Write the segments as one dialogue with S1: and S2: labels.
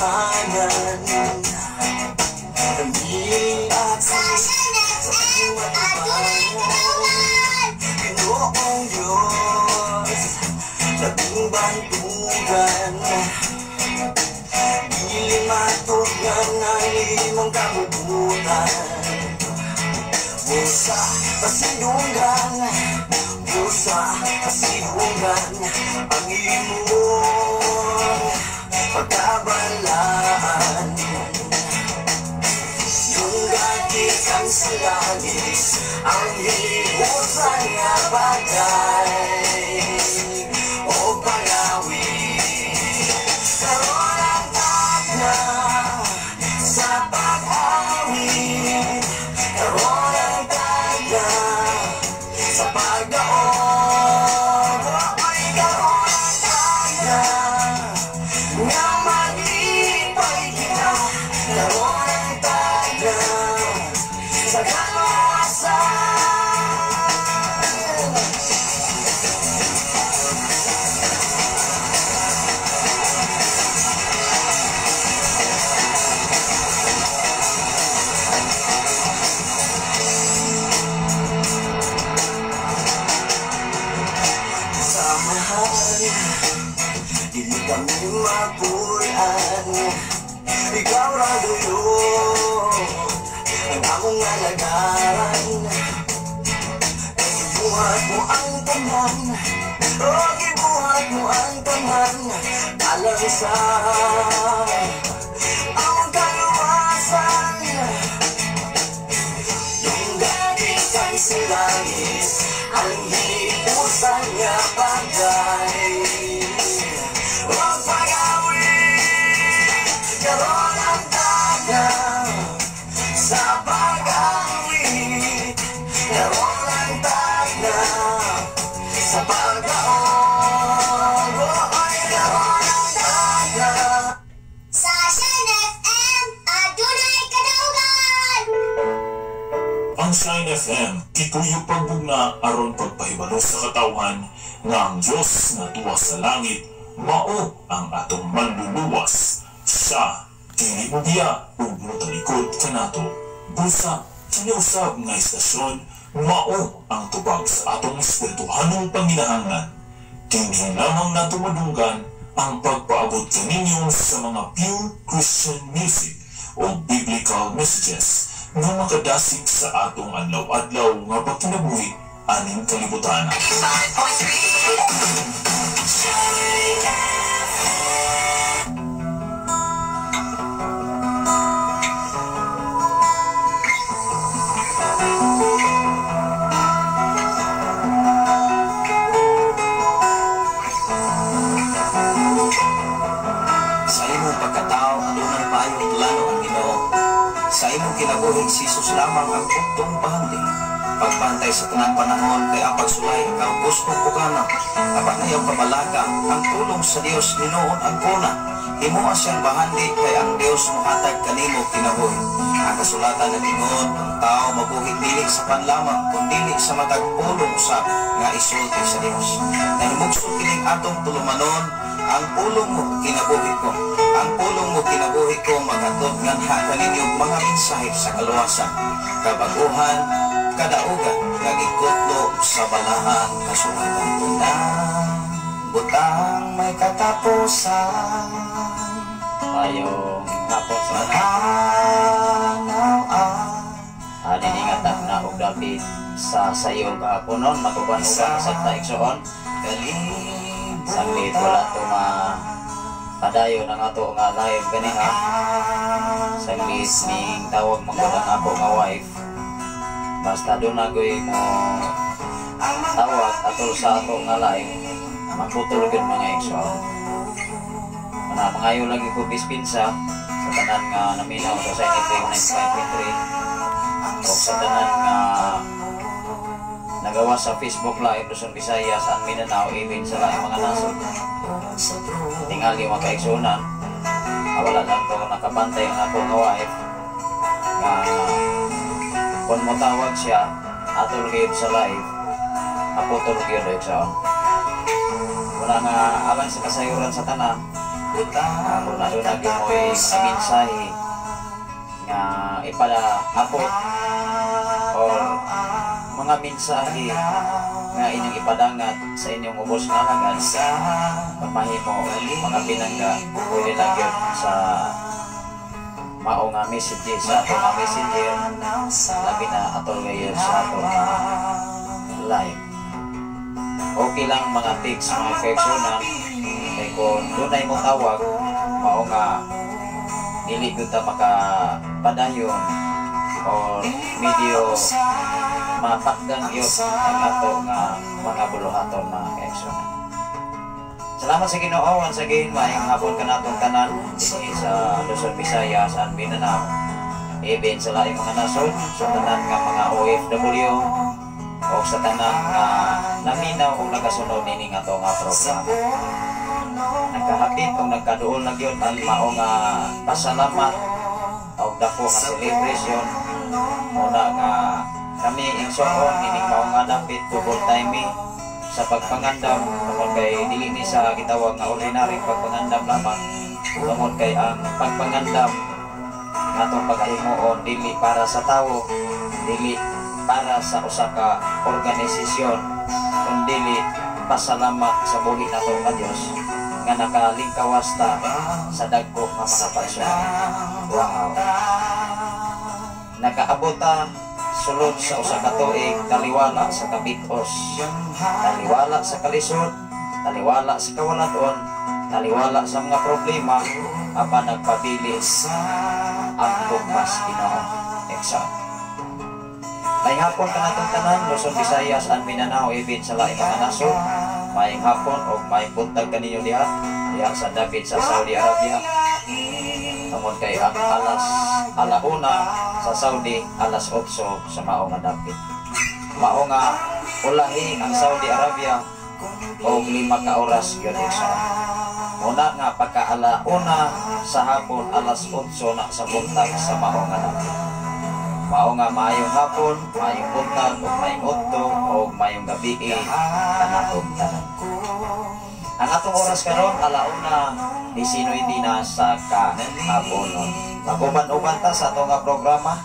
S1: Katotohanan.
S2: Sa
S1: Kami
S2: Shine
S1: sa
S2: FM,
S1: iyong
S2: adunay
S1: atubangan.
S2: kadaugan.
S1: Ginoong Diyos, labing bantugan. Dili matugnan ang imong kabubutan. Busa pasidunggan, busa pasidunggan ang imong pagkabalaan. Dunggan sa langit ang hiusan nga bagay o pangawit. Karon ang tagna sa pag-awit. Karon ang tagna sa pagdaog. Ay, karon ang tagna nga maglipay kita. Karon ang tagna sa kaluwasan. Samahan, dili kami mapulan. Ikaw ra gayud ang among alagaran. Gibuhat mo ang tanan, oh, gibuhat mo ang tanan alang sa among kaluwasan. Dunggan gikan sa langit ang hiusan nga bagay o pag-awit. Karon ang tagna sa pag-awit. Karon ang tagna sa pagdaog. Ay, karon ang tagna.
S2: Sa Shine FM, adunay kadaugan.
S3: Ang Shine FM, gituyo pagbugna aron pagpahibalo sa katawhan nga ang Dios nga tuwa sa langit mao ang atong manluluwas. Siya dili mobiya ug motalikod kanato. Busa kini usab nga istasyon mao ang tubag sa atong espirituhanong panginahanglan. Dinhi lamang nato madunggan ang pagpaabot kaninyo sa mga pure Christian music o biblical messages nga makadasig sa atong adlaw-adlaw nga pagkinabuhi aning kalibutan.
S1: 5.3 Shine FM.
S4: Sa imong pagkatao, adunay maayong plano ang Ginoo. Sa imong kinabuhi, si Jesus lamang ang buktong bahandi. Pagbantay sa tanang panahon kay ang pagsulay ikaw gustong pugana. Apan ayaw kabalaka, ang tulong sa Dios hinuon ang kuna. Himoa siyang bahandi kay ang Dios mohatag kanimo kinabuhi. Ang kasulatan nag-ingon, ang tao mabuhi dili sa pan lamang, kun dili sa matag pulong usab nga isulti sa Dios. Nahimugso kining atong tulumanon, ang pulong mo kinabuhi ko. Ang pulong mo kinabuhi ko maghatod nganha kaninyo mga mensahe sa kaluwasan, kabaguhan, kadaugan nga gikutlo sa balaang kasulatan. Tanang butang may katapusan.
S5: Maayong hapon sa tanan.
S4: Mahanaw ang
S5: Niningat na og dapit sa sayo kahaponon, maguban-uban sa ta, igsoon. Saglit wala to ma padayon ang ato nga live ganiha. Saglit ning tawag man gud ang ako nga wife. Basta doon agoy mo tawag atol sa ato nga live, maputol gyud, mga igsoon. Mana mangayo lagi ko dispensa sa tanan nga naminaw sa Shine FM 95.3 o sa tanan nga nagawa sa Facebook Live, Luzon, Visayas and Mindanao, even sa laing mga nasod. Tingali, mga kaigsunan, wala lang to nakabantay ang ako nga wife nga kung mo tawag siya atol gyud sa live, maputol gyud, igsoon. Wala nga alang sa kasayuran sa tanan. Kung aduna gyud mo'y mga mensahe nga ipala-abot or mga mensahe nga inyong ipadangat sa inyong ubos nga alagad, kung mahimo, mga pinangga, pwede lang gyud sa mao nga messages sa ato nga Messenger, labi na atol ngayon sa ato nga live. Okay lang mga text, mga kaigsuonan, kay kung dunay mo tawag, mao nga dili gyud ta makapadayon or medyo mapakdan gyud ang ato nga mga buluhaton, mga kaigsuonan. Salamat sa Ginoo once again. Maayong hapon kanatong tanan dinhi sa Luzon, Visayas and Mindanao. Even sa laing mga nasod, sa tanan nga mga OFW o sa tanan nga naminaw o nagasunod nining ato nga programa. Nagkahapit o nagkaduol na gyud ang mao nga pasalamat o dako nga celebration. Muna nga kami igsoon ining mao nga dapit, double time sa pagpangandam, tungod kay dili ni sa gitawag nga ordinary pagpangandam lamang, tungod kay ang pagpangandam atong paghimuon dili para sa tawo, dili para sa usa ka organisasyon, kundili pasalamat sa buhi nato nga Dios nga nakalingkawas ta sa dagko nga mga pagsulay. Wow, nakaabot ta sulod sa usa ka tuig taliwala sa kabitos, taliwala sa kalisod, taliwala sa kawalaton, taliwala sa mga problema, apan nagpabili ang gugmas Ginoo. Exam. Maayong hapon kanatong tanan, Luzon, Visayas, and Mindanao, even sa laing mga nasod. Maayong hapon o maayong buntag kaninyo diha, diha sa dapit sa Saudi Arabia. Tungod kay ang alas 1:00 sa Saudi, alas 8 sa mao nga dapit. Mao nga ulahi ang Saudi Arabia og 5 ka oras gyud, igsoon. Muna nga pagka 1:00 sa hapon, alas 8 na sa buntag sa mao nga dapit. Mao nga maayong hapon, maayong buntag, ug maayong udto, ug maayong gabi kanatong tanan. Ang atong oras karon, 1:19 na sa kahaponon. Mag-uban-uban ta sa atong nga programa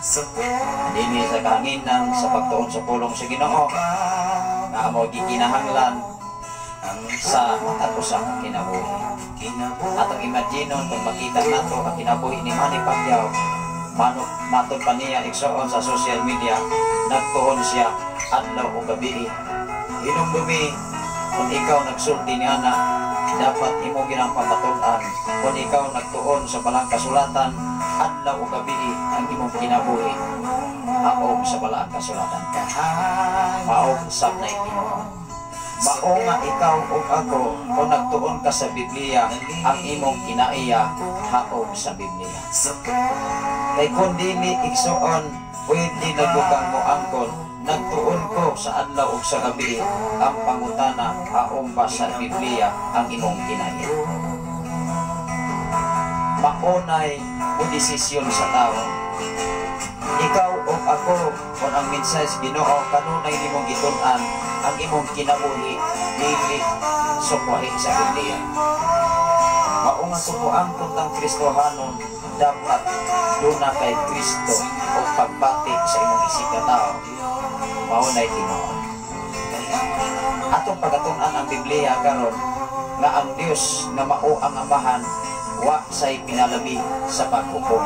S5: dinhi sa kahanginan sa pagtuon sa pulong sa Ginoo nga amo gikinahanglan sa matag usa ka kinabuhi. Atong imaginon kung makita nato ang kinabuhi ni Manny Pacquiao. Mano, matod pa niya, igsoon, sa social media, nagtuon siya adlaw o gabi. Hinumdumi, kung ikaw nagsulti ni ana, dapat imo ginang pamatud-an. Kung ikaw nagtuon sa balang kasulatan, adlaw o gabi ang imong kinabuhi haog sa balang kasulatan. Mao sab na Ginoo. Mao nga ikaw ug ako, kung nagtuon ka sa Biblia, ang imong kinaiya haog sa Biblia. Kay kung dili, igsoon, pwede na kang moangkon, "Nagtuon ko sa adlaw ug sa gabi." Ang pangutana, haom ba sa Biblia ang imong kinaiya? Maunay mo desisyon sa tao. Ikaw o ako, kung ang mensahe sa Ginoo kanunay nimong gitun-an, ang imong kinabuhi dili sukwahi sa Biblia. Mao nga kung moangkon tang Kristohanon, dapat duna kay Kristo o pagbati sa imong isig tao. Mao nay tinuod. Atong pagkatun-an ang Biblia karon nga ang Dios nga mao ang Amahan wa say pinalabi sa paghukom.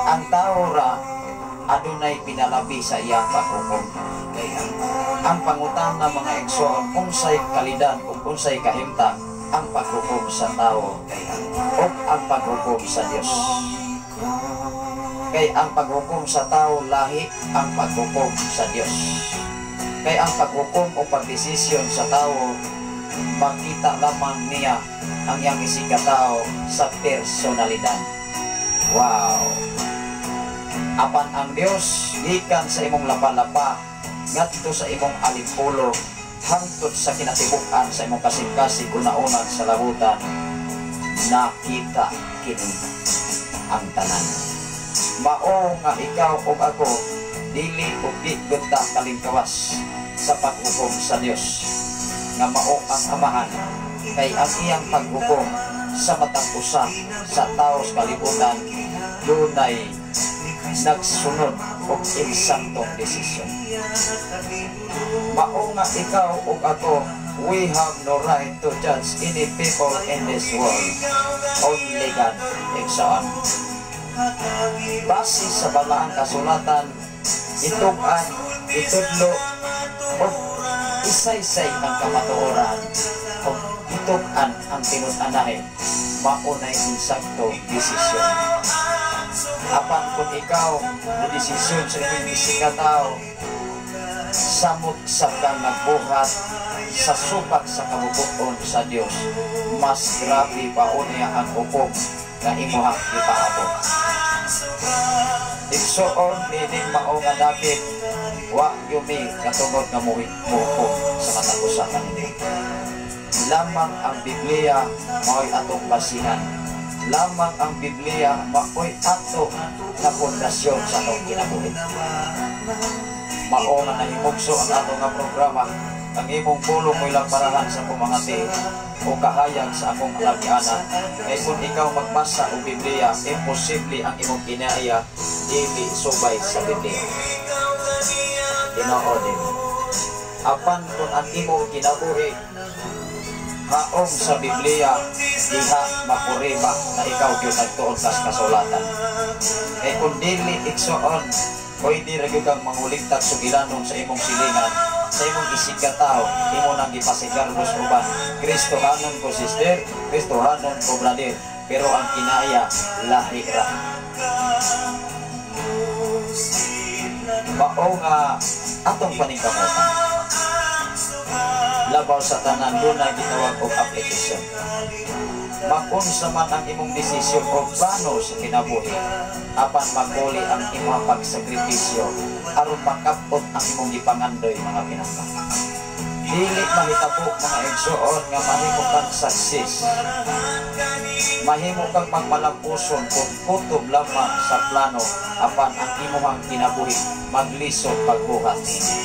S5: Ang tao ra adunay pinalabi sa iyang paghukom. Ang pangutana, mga igsoon, unsay kalidad ug unsay kahimtang ang paghukom sa tao o ang paghukom sa Dios? Kay ang paghukom sa tao lahi ang paghukom sa Dios. Kay ang paghukom o pagdesisyon sa tao, makita lamang niya ang iyang isig tao sa personalidad. Wow! Apan ang Dios, gikan sa imong lapa-lapa ngadto sa imong alimpulo, hangtod sa kinatibuk-an sa imong kasing-kasing unaunan sa labutan, nakita kini ang tanan. Mao nga ikaw ug ako dili ug di gud ta kalingkawas sa paghukom sa Dios nga mao ang Amahan, kay ang iyang paghukom Sa matag usa sa tao sa kalibutan dunay nagsunod og insaktong desisyon. Mao nga ikaw ug ako, we have no right to judge any people in this world. Only God, igsoon. Base sa balaang kasulatan, itug-an, itudlo, ug isaysay ang kamatuoran, ug itug-an ang tinud-anay, mao nay insakto desisyon. Apan kung ikaw mo desisyon sa imong isigkatawo, samot sa kang nagbuhat sa supak sa kabubut-on sa Dios, mas grabe pa unya ang hukom nga imuhang ipaabot. Igsoon, nining mao nga dapit, wa yumi katungod nga muhukom sa matag usa kaninyo. Lamang ang Biblia mao'y atong basihan. Lamang ang Biblia mao'y ato na pundasyon sa atong kinabuhi. Mao nga nahimugso ang ato nga programa. Ang imong pulong mo'y lamparahan sa akong mga tiil o kahayag sa akong alagianan. Kay kung ikaw magbasa og Biblia, imposible ang imong kinaiya dili subay sa Biblia. Ginoo din. Apan kung ang imong kinabuhi haong sa Biblia, diha mapuriba na ikaw gyud nagtuon kas kasulatan. Kay kung dili, igsoon, pwede ra gyud kang manguligtag sugilanon sa imong silingan, sa imong isigkatawo, imo nang gipasigarbo sa uban. "Kristohanon ko, sister, Kristohanon ko, brother," pero ang kinaya lahi ra. Mao nga atong paningkamutan. Labaw sa tanan, duna gitawag og application. Magunsa man ang imong desisyon o plano sa kinabuhi, apan maguli ang imong pagsakripisyo aron makapot ang imong gipangandoy, mga pinangka. Dili mahitabo, mga igsoon, nga mahimo kang success. Mahimo kang magmalampuson kung kutob lamang sa plano, apan ang imong kinabuhi maglisod pagbuhat nini.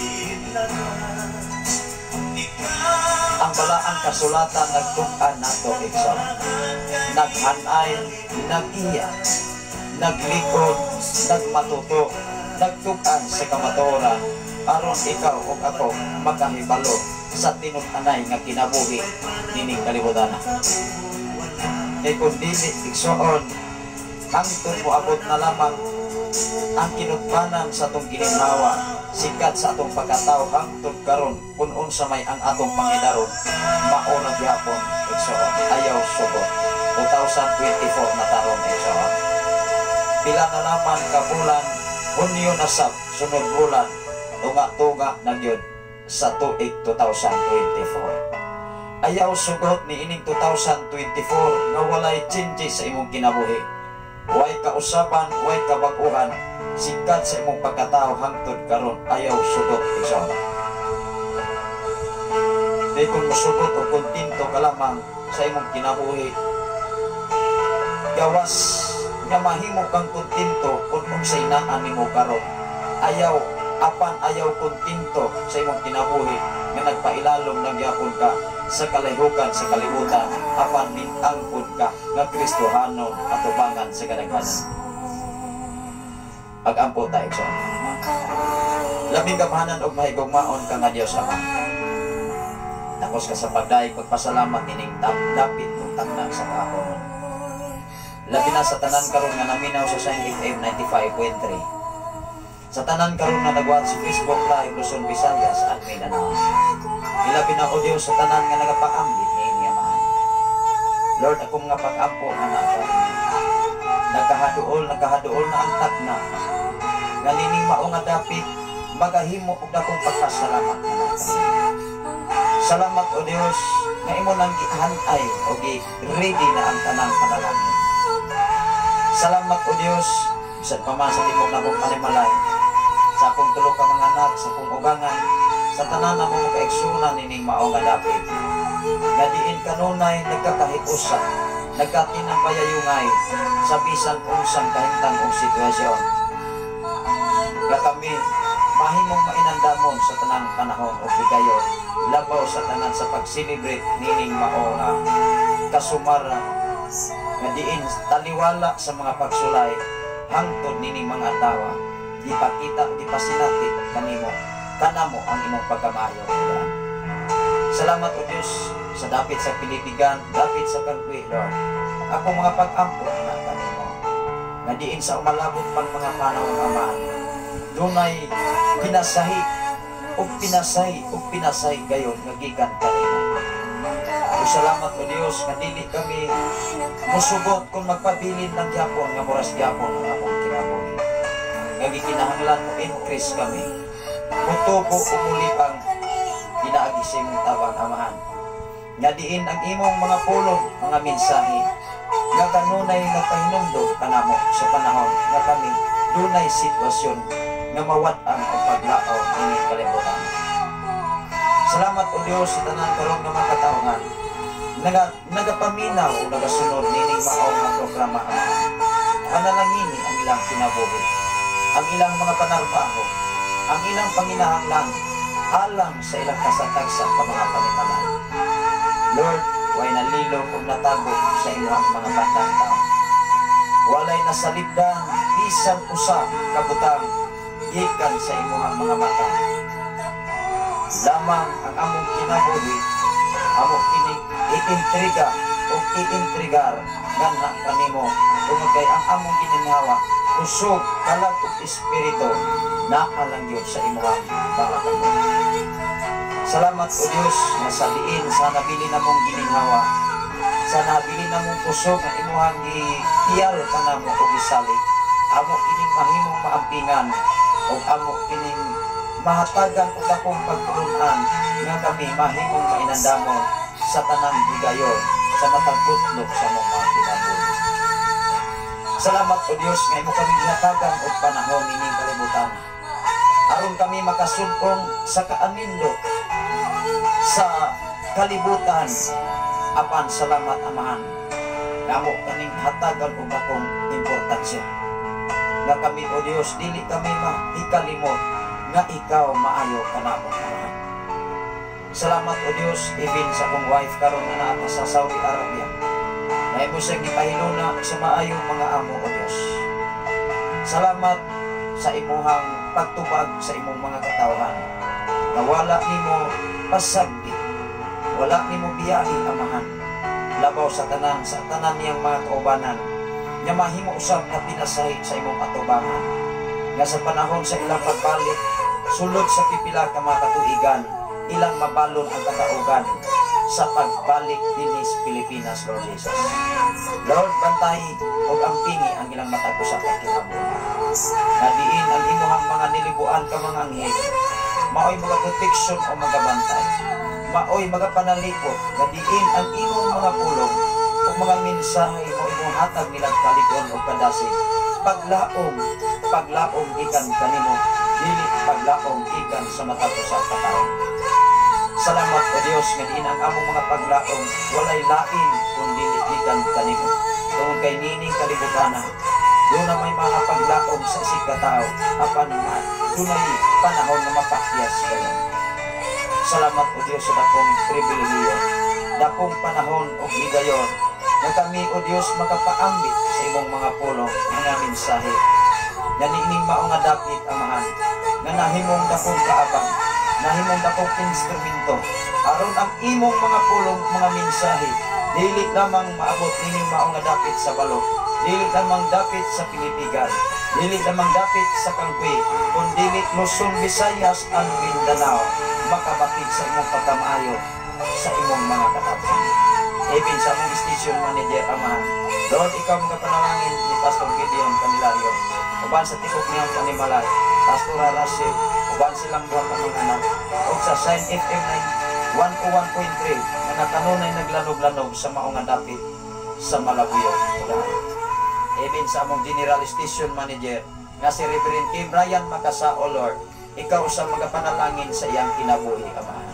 S5: Ang balaang kasulatan nagtug-an nato, igsoon. Naghanay, nagiya, naglikod, nagmatuto, nagtug-an sa kamatuoran aron ikaw ug ako makahibalo sa tinud-anay nga kinabuhi nining kalibutan. Kay kung dili, igsoon, hangtod moabot na lamang ang kinutbanan sa atong gininhawa, sikat sa atong pagkatao hangtod karon, kung unsa may ang atong pangidaron, mao na gihapon, igsoon. Ayaw sugot. 2024 na taron, igsoon. Pila na naman ka bulan, Hunyo na sab, sunod bulan, tunga-tunga na gyud sa tuig 2024. Ayaw sugot ni ining 2024 nga walay changes sa imong kinabuhi. Way kausaban, way kabag-uhan, sikat sa imong pagkatao hangtod karon, ayaw sugot, igsoon. Kay kung musugot o kontento ka lamang sa imong kinabuhi, gawas nga mahimo kang kontento kung unsay naa nimo karon. Ayaw, apan ayaw kontento sa imong kinabuhi nga nagpailalom lang gyapon ka sa kalahiukan sa kalibutan, apan mitangkod ka nga Kristohanon atubangan sa kadaghanan. Pag-ampo ta, igsoon. Labing gamhanan og mahigugmaon ka nga Dios Ama. Takos ka sa pagdayeg pagpasalamat ining dapit ng takna sa kahaponon. Labi na sa tanan karon nga naminaw sa Shine FM 95.3. Sa tanan karon nga nagwatch sa Facebook Live Luzon, Visayas at Mindanao. Ilabi na, O Dios, sa tanan nga nagapaambit niini, Amahan. Lord, akong nga pag-ampo nga nako. Nagkahaduol, nagkahaduol na ang takna. Nga nining mao nga dapit magahimo og dakong pagpasalamat nga nako. Salamat, O Dios, nga imo nang gihanay o gi-ready na ang tanang panalangin. Salamat, O Dios, bisan pa man sa tingog nakong panimalay, sa akong tulo ka mga anak, sa akong ugangan, sa tanan na mo makaigsunan nining mao nga dapit. Nga diin kanunay nagkakahiusa, nagkatinambayayungay sa bisan unsang kahimtang og sitwasyon. Nga kami mahimong mainandamon sa tanang panahon o higayon, labaw sa tanan sa pag-celebrate nining mao nga kasumara. Nga diin taliwala sa mga pagsulay hangtod nining mga adlaw, gipakita, gipasinati kanimo kanamo ang imong pagkamaayo. Salamat, O Dios, sa dapit sa Pilipigan, dapit sa Kangkwi, Lord. Ako mga pag-ampo na kanimo. Nga diin sa umalabot pang mga panahon, Amahan, dunay pinasahi ug pinasahi ug pinasahi gayon nga gikan kanimo. O salamat, O Dios, nga dili kami musugot kung magpabilin lang gyapon nga muras gyapon ang among kinabuhi. Nga gikinahanglan mo increase kami. Mutubo o mulipang pinaagi sa imong tabang, Amahan. Nga diin ang imong mga pulong, mga mensahe, nga kanunay nagpahinumdom kanamo sa panahon nga kami dunay sitwasyon nga mawad-an ang paglaom ining kalibutan. Salamat, O Dios, sa tanan karon nga mga katawhan nagapaminaw o nagasunod nining maong nga programa, Amahan. Panalangini ang ilang kinabuhi, ang ilang mga panarbaho, ang ilang panginahanglan alang sa ilang kasatagsa ka mga panimalay. Lord, way nalilom ug natago sa imong mga pandantaw. Walay nasalibdan bisan usa ka butang gikan sa imong mga mata. Lamang ang among kinabuhi, amo kini iintriga o iintrigar nganha kanimo tungod kay ang among gininhawa, kusog, kalag ug espiritu naa lang gyud sa imong balakang. Salamat, O Dios, nga sa diin sa nabili namong gininhawa, sa nabili namong kusog nga imuhang gihiyal kanamo ug gisalig, amo kining mahimong maampingan ug amo kining mahatagan og dakong pagtulun-an nga kami mahimong mainandamon sa tanang higayon sa matag butlok sa among mga kinabuhi. Salamat, O Dios, nga imo kami gihatagan og panahon nining kalibutan aron kami makasudong sa kaanindot sa kalibutan. Apan salamat, Amahan, namo kaning hatagan og dakong importansya nga kami, O Dios, dili kami mahikalimot nga ikaw maayo kanamo, Amahan. Salamat, O Dios, even sa akong wife karon nga naa sa Saudi Arabia, na imo siyang gipahiluna sa maayong mga amo, O Dios. Salamat sa imuhang pagtubag sa imong mga katawhan na wala nimo pasagdi, wala nimo biyahe, Amahan. Labaw sa tanan niyang mga kaubanan nga mahimo usab nga pinasahi sa imong atubangan, nga sa panahon sa ilang pagbalik sulod sa pipila ka mga katuigan, ilang mabalon ang kataugan sa pagbalik dinhi sa Pilipinas, Lord Jesus. Lord, bantay ug ampingi ang ilang matag usa ka kinabuhi. Nga diin ang imuhang mga nilibuan ka mga anghel maoy mga protection o mga bantay, maoy mga panalipot, nga diin ang imong mga pulong o mga mensahe mo imong hatag nilang kalig-on o kadasig, paglaom, paglaom gikan kanimo, dili paglaom gikan sa matag usa ka tawo. Salamat, O Dios, nga diin ang among mga paglaom walay lain kun dili gikan kanimo, tungod kay nining kalibutana duna may mga paglaom sa isig ka tao, apan dunay panahon nga mapakyas kayo. Salamat, O Dios, sa dakong pribilehiyo, dakong panahon o higayon nga kami, O Dios, makapaambit sa imong mga pulong, mga mensahe nga niining mao nga dapit, Amahan, nga nahimong dakong kaabang, nahimong dakong instrumento aron ang imong mga pulong, mga mensahe dili lamang maabot nining mao nga dapit sa balok, dili lamang dapit sa Pilipigan, dili lamang dapit sa Kangkwi, kun dili Luzon, Visayas and Mindanao makabatid sa imong pagkamaayo sa imong mga katawhan. Even sa among station manager, Amahan, Lord, ikaw mga panalangin ni Pastor Gideon Candelario uban sa tibok niyang panimalay, Pastor Russell, uban silang duha ka mga anak, ug sa Shine FM 101.3 nga nakanunay naglanog-lanog sa mao nga dapit sa Malabuyoc. Even sa among General Station Manager nga si Reverend Kim Ryan Makasao, Lord, ikaw sa mga panalangin sa iyang kinabuhi, Amahan.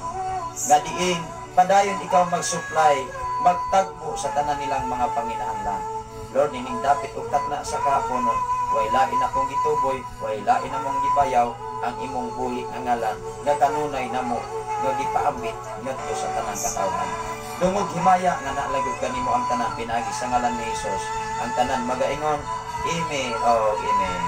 S5: Nga diin, padayon ikaw mag-supply, magtagpo sa tanan nilang mga panginahanglan. Lord, nining dapit ug takna sa kahaponon, way lain akong gituboy, way lain among gibayaw ang imong buhi nga ngalan nga kanunay namo nga gipaambit ngadto sa tanang katawhan. Dungog himaya nga nalagyod kanimo ang tanan pinaagi sa ngalan ni Hesus. Ang tanan magaingon, Amen og amen.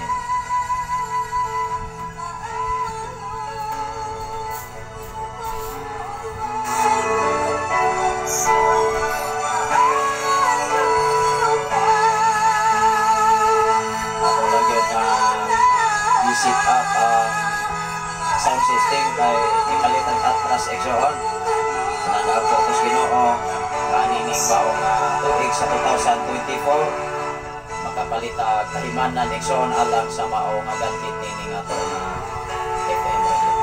S5: Ako lang yun na i-set up ang sound system kay ipalit ang atras exoon. Nanaag po ko sa Ginoo kanining baong tuig sa 2024 makapalit ang kahimanan exoon alang sa mao nga gadget nining ato na FM radio.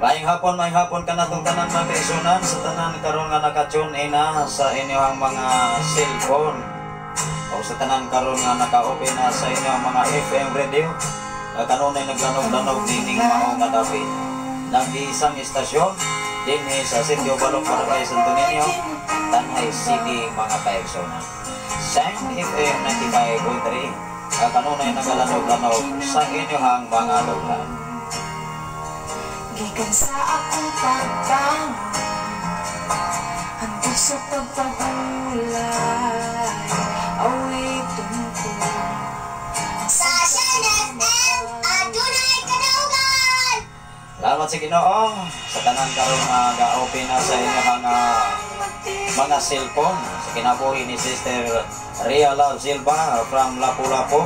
S5: Maayong hapon kanatong tanan mga kaigsunan sa tanan karon nga naka-tune in na sa inyong mga cellphone o sa tanan karon nga naka-open na sa inyong mga FM radio nga kanunay naglanog-lanog nining mao nga dapit. Nag-iisang istasyon dinhi sa Sitio Balong, Barangay Santo Niño, Tanay City, mga kaigsunan. Shine FM 95.3 nga kanunay naglanog-lanog sa inyong mga lugar.
S6: Gikan sa akong pagbangon, hangtod sa pagpahulay, awiton ko.
S2: Sa Shine FM, adunay kadaugan.
S5: Salamat sa Ginoo sa tanan karon nga ga-open na sa inyong mga cellphone sa kinabuhi ni Sister Ria Love Silva from Lapu-Lapu.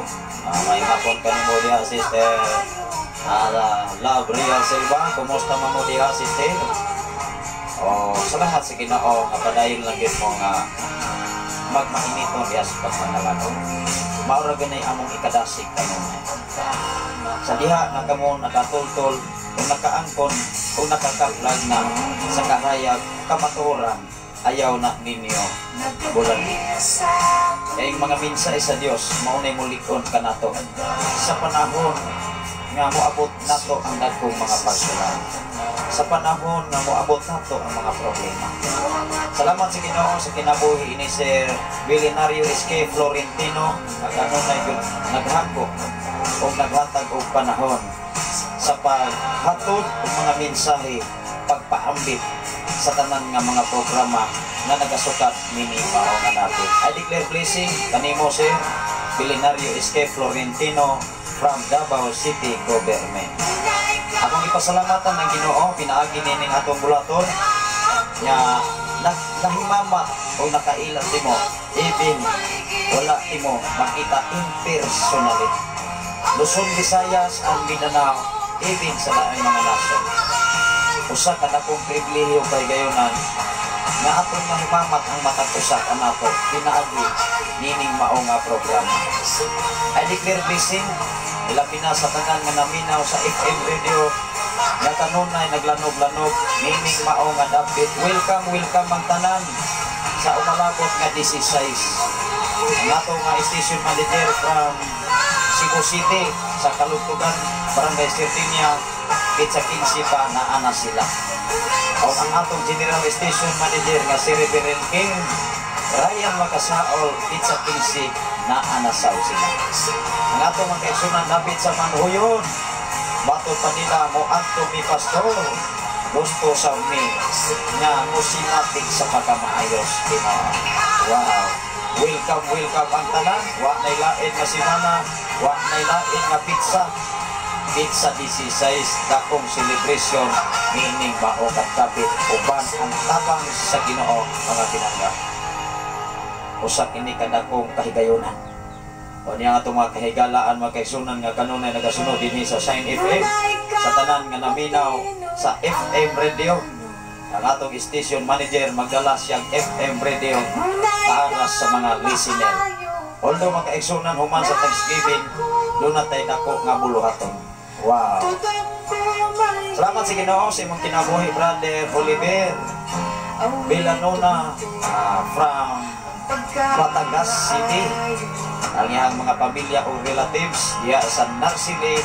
S5: May hapon kanimo diha, Sister Love Ria Silva. Kumusta man mo diha, Sister? Oh, salamat sa Ginoo nga padayon lang gyud mo nga magmainiton diha sa pagpanalangin. Mao ra ganay among ikadasig kanunay. Sa diha nga kamo nakatultol o nakaangkon o nakakaplag na sa kahayag kamatuoran, ayaw na ninyo bulagi. Kaya yung mga mensahe sa Dios mao nay mulig-on kanato sa panahon nga moabot nato ang dagkong mga pagsulay, sa panahon nga moabot nato ang mga problema. Salamat sa Ginoo sa kinabuhi ni Sir Billionario SK Florentino nga kanunay gyud naghako o naghatag og panahon sa paghatod og mga mensahe, pagpaambit sa tanan nga mga programa nga nagasukat nini mao nga dapit. I declare blessing kanimo, Sir Billionario SK Florentino from Davao City Government. Akong ipasalamatan ng Ginoo pinaagi nining atong bulaton nga nahimamat o nakaila timo even wala timo makita in personally. Luzon, Visayas, ang Mindanao, even sa laing mga nasod. Usa ka dakong pribilehiyo kay gayonan nga atong mahimamat ang matag usa kanato pinaagi nining mao nga programa. I declare blessing ilabi na sa tanan nga naminaw sa FM radio nga kanunay naglanog-lanog nining mao nga dapit. Welcome, welcome ang tanan sa umalabot nga 16. Ang ato nga station manager from Cebu City sa Kalugtugan, Barangay Sirtinia, Pizza 15 pa naana sila. O ang atong general station manager nga si Reverend King Ryan Makasaol, Pizza 15 naana saw sila. Ang atong mga kaigsunan dapit sa Manhuyon, bato pa nila mo adto mi pastor. Gusto sa mi nga musimatik sa pagkamaayos Ginoo. Wow. Welcome, welcome ang tanan. Wa nay lain nga semana, wa nay lain nga pizza. Pizza 16 dakong celebration niining mao kapit uban ang tabang sa Ginoo mga pinangga. Usa kini kadakong kahigayonan. O niya nga itong mga kahigalaan mga kaigsunan nga kanunay nagasunod dinhi sa Shine FM sa tanan nga naminaw sa FM radio. Ang atong station manager magdala siyang FM radio para sa mga listener. Although mga kaigsunan human sa Thanksgiving, doon na tayo dako nga buluhaton. Wow. Salamat sa Ginoo sa imong kinabuhi, Brother Oliver Villanona from Batangas City. Ang iyang mga pamilya o relatives diya sa Narsili,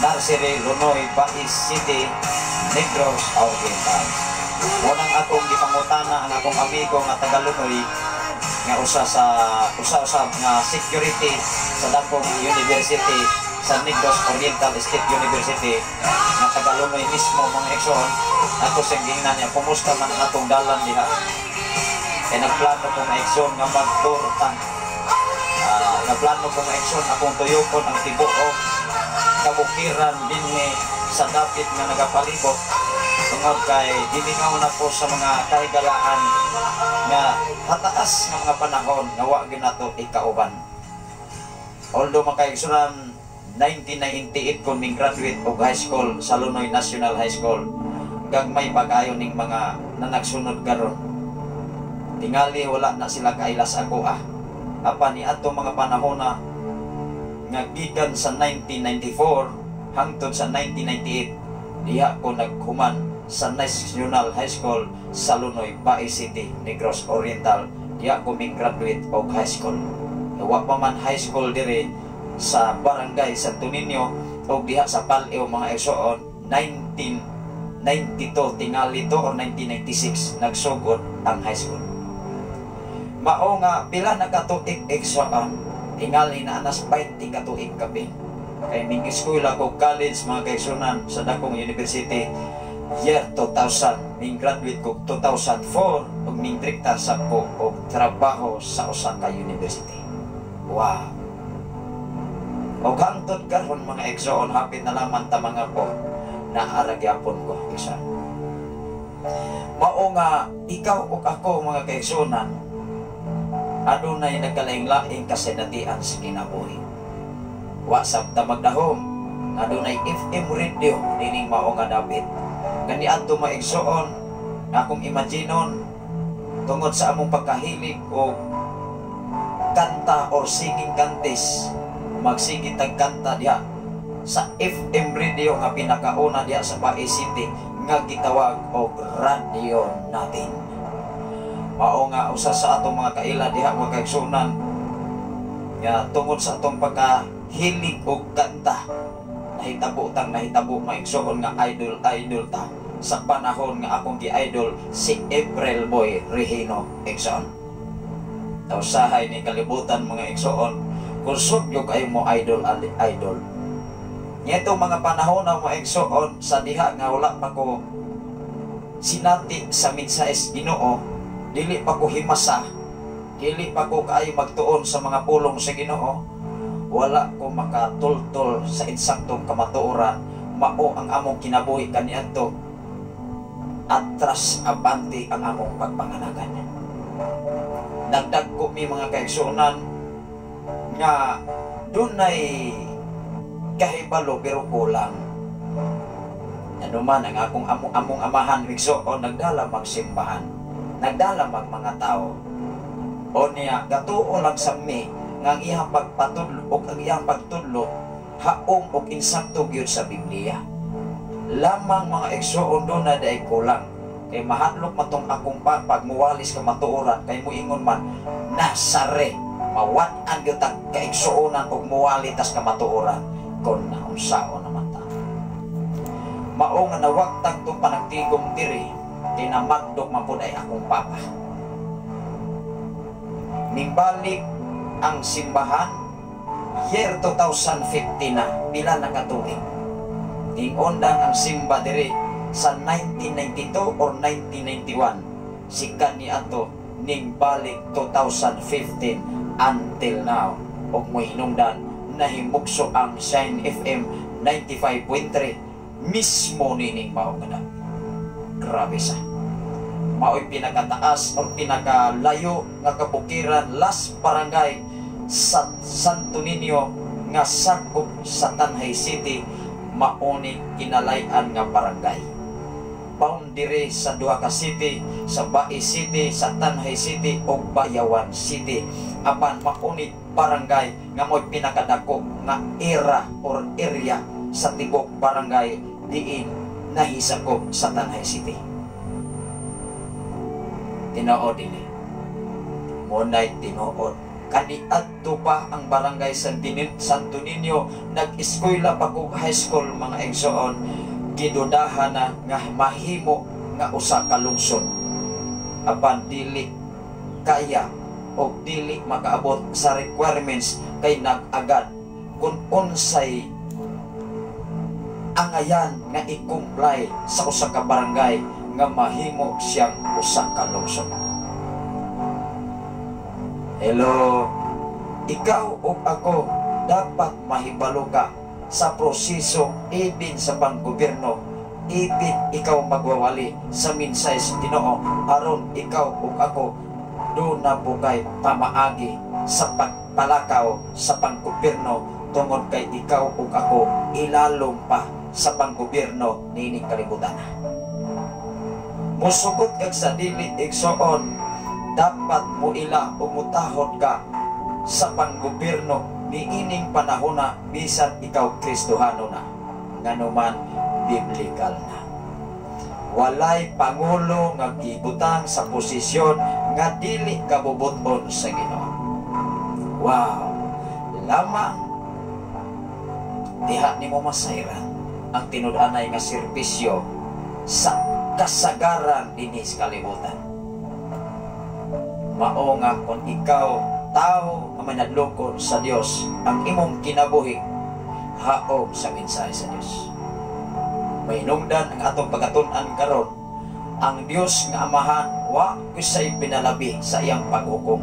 S5: Narsiri, Lunoy, Bais City, Negros Oriental. Unang akong gipangutana ang akong amigo nga taga Lunoy, Nga usa sa usa usa nga security sa dakong university sa Negros Oriental State University nga taga-Lunoy mismo, mga igsoon. Ako siyang gingnan niya, kumusta man ang atong dalan diha? Kay nagplano ko, mga igsoon, nga mag-tour ta. Nagplano ko, mga igsoon, akong tuyokon ang tibuok kabukiran dinhi sa dapit nga nagapalibot tungod kay gimingaw na ko sa mga kahigalaan nga hataas nga mga panahon nga wa gyud nato ikauban. Although, mga kaigsunan, 1998 ko ning graduate og high school sa Lunoy National High School. Gagmay pa kayo ning mga nanagsunod karon. Tingali wala na sila kailas ako ah. Apan ni ato mga panahon na nga gikan sa 1994 hangtod sa 1998, diha ko naghuman sa National High School sa Lunoy, Bais City, Negros Oriental. Diha ko ming graduate og high school. Wa pa man high school dire sa barangay Santo Niño og diha sa Pal-eo, mga igsoon. 1992 tingali to or 1996 nagsugod ang high school. Mao nga pila na katuig, igsoon? Tingali na anas 20 katuig kapin. Kay ning eskwela ko college, mga kaigsunan, sa dakong university year 2000, ning graduate ko 2004 ug ning direkta sa ko og trabaho sa usa ka university. Wow. Og hangtod karon, mga igsoon, hapit na lamang ta mga ko naara gyapon ko isa. Mao nga ikaw ug ako, mga kaigsunan, adunay nagkalaing-laing kasinatian sa kinabuhi. Wa sabta magdahom, adunay FM radio nining mao nga dapit. Kani adto, mga igsoon, akong imaginon tungod sa among pagkahilig og kanta or singing contest, magsige tag kanta diha sa FM radio nga pinakauna diha sa Bais City nga gitawag og Radyo Natin. Mao nga usa sa atong mga kaila diha, mga kaigsunan, nga tungod sa atong pagkahilig og kanta, nahitabo tang nahitabo, mga igsoon, nga idol idol ta sa panahon nga akong gi-idol si April Boy Regino, igsoon. Usahay ni kalibutan, mga igsoon, kung sugyo kayo mo idol idol. Ngetong mga panahon na, mga igsoon, sa diha nga wala pa ko sinati sa mensahe Ginoo, dili pa ko himasa, dili pa ko kaayo magtuon sa mga pulong sa Ginoo, wala ko makatultol sa insaktong kamatuoran. Mao ang among kinabuhi kaniadto, atras abante ang among pagpangalagan. Nagdagko mi, mga kaigsuonan, nga dunay kahibalo pero kulang. Ano man ang akong among amahan, igsoon, nagdala magsimbahan, nagdala mag mga tao. O niya, gatuo lang sa mi nga ang iyang pagpatudlo o ang iyang pagtudlo haom og insakto gyud sa Biblia. Lamang, mga igsoon, doon na day kulang. Kay mahadlok man tong akong papag muwalis kamatuoran kay muingon man nasare mawad-an gyud tag kaigsuonan og muwali tas kamatuoran kon naunsaon naman ta. Mao nga nawagtang tong panagtigom diri, tinamagdok man pud ay akong papa. Nimbalik ang simbahan year 2015 na, pila na katuig. Ning-undang ang simba diri sa 1992 or 1991. Sikan ni ato ning balik 2015 until now. Og mohinungdan nahimukso ang Shine FM 95.3 mismo nining mao nga. Grabe sa. Mao'y pinakataas or pinakalayo nga kabukiran, last barangay sa Santo Niño nga sakop sa Tanjay City, mauni kinalay-an nga barangay. Boundary sa duha ka city, sa Bais City, sa Tanjay City ug Bayawan City. Apan mauni barangay nga mo'y pinakadako nga era or area sa tibok barangay diin nahisakop sa Tanjay City. Tinuod ini. Muna'y tinuod. Kaniadto pa ang barangay Santo Niño, nag-eskwela pa ko high school, mga igsoon, gidudahan na nga mahimo nga usa ka lungsod. Apan dili kaya. og dili makaabot sa requirements kay nag-agad kung unsay angayan nga i-comply sa usa ka barangay nga mahimo siyang usa ka lungsod. Hello, ikaw ug ako, dapat mahibalo ka sa proseso ibin sa panggobyerno, ibin ikaw magwawali sa mensahe sa Ginoo, aron ikaw ug ako do na bukay pamaagi sa pagpalakaw sa panggobyerno, tungod kay ikaw ug ako ilalom pa sa panggobyerno niining kalibutan. Musugot kag sa dili, igsoon, dapat mo ila o mutahod ka sa panggobyerno niining panahona, bisan ikaw Kristohano na, nganuman biblical na. Walay pangulo nga gibutang sa posisyon nga dili kabubuton sa Ginoo. Wow, lamang diha nimo masayran ang tinud-anay nga serbisyo sa kasagaran dinhi sa kalibutan. Mao nga kung ikaw tao nga manadlokon sa Dios, ang imong kinabuhi haom sa mensahe sa Dios. Mahinungdan ang atong pagkatun-an karon, ang Dios nga Amahan wa kusay pinalabi sa iyang paghukom.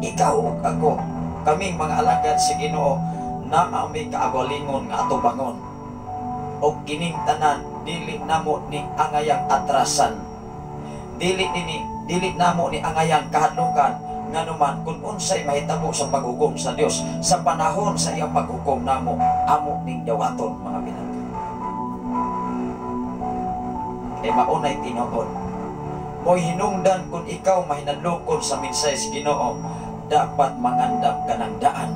S5: Ikaw ug ako, kaming mga alagad sa Ginoo, naa may kaagalingon nga atubangon. Og kining tanan dili namo ni angayang atrasan. Dili nini dili namo ni angayang kahadlukan, nganuman kung unsay mahitabo sa paghukom sa Dios sa panahon sa iyang paghukom namo, amo ning dawaton, mga pinangga. Kay maunay tinuod. Mo'y hinungdan kung ikaw mahinadlokon sa mensahe sa Ginoo, dapat mangandam ka ng daan.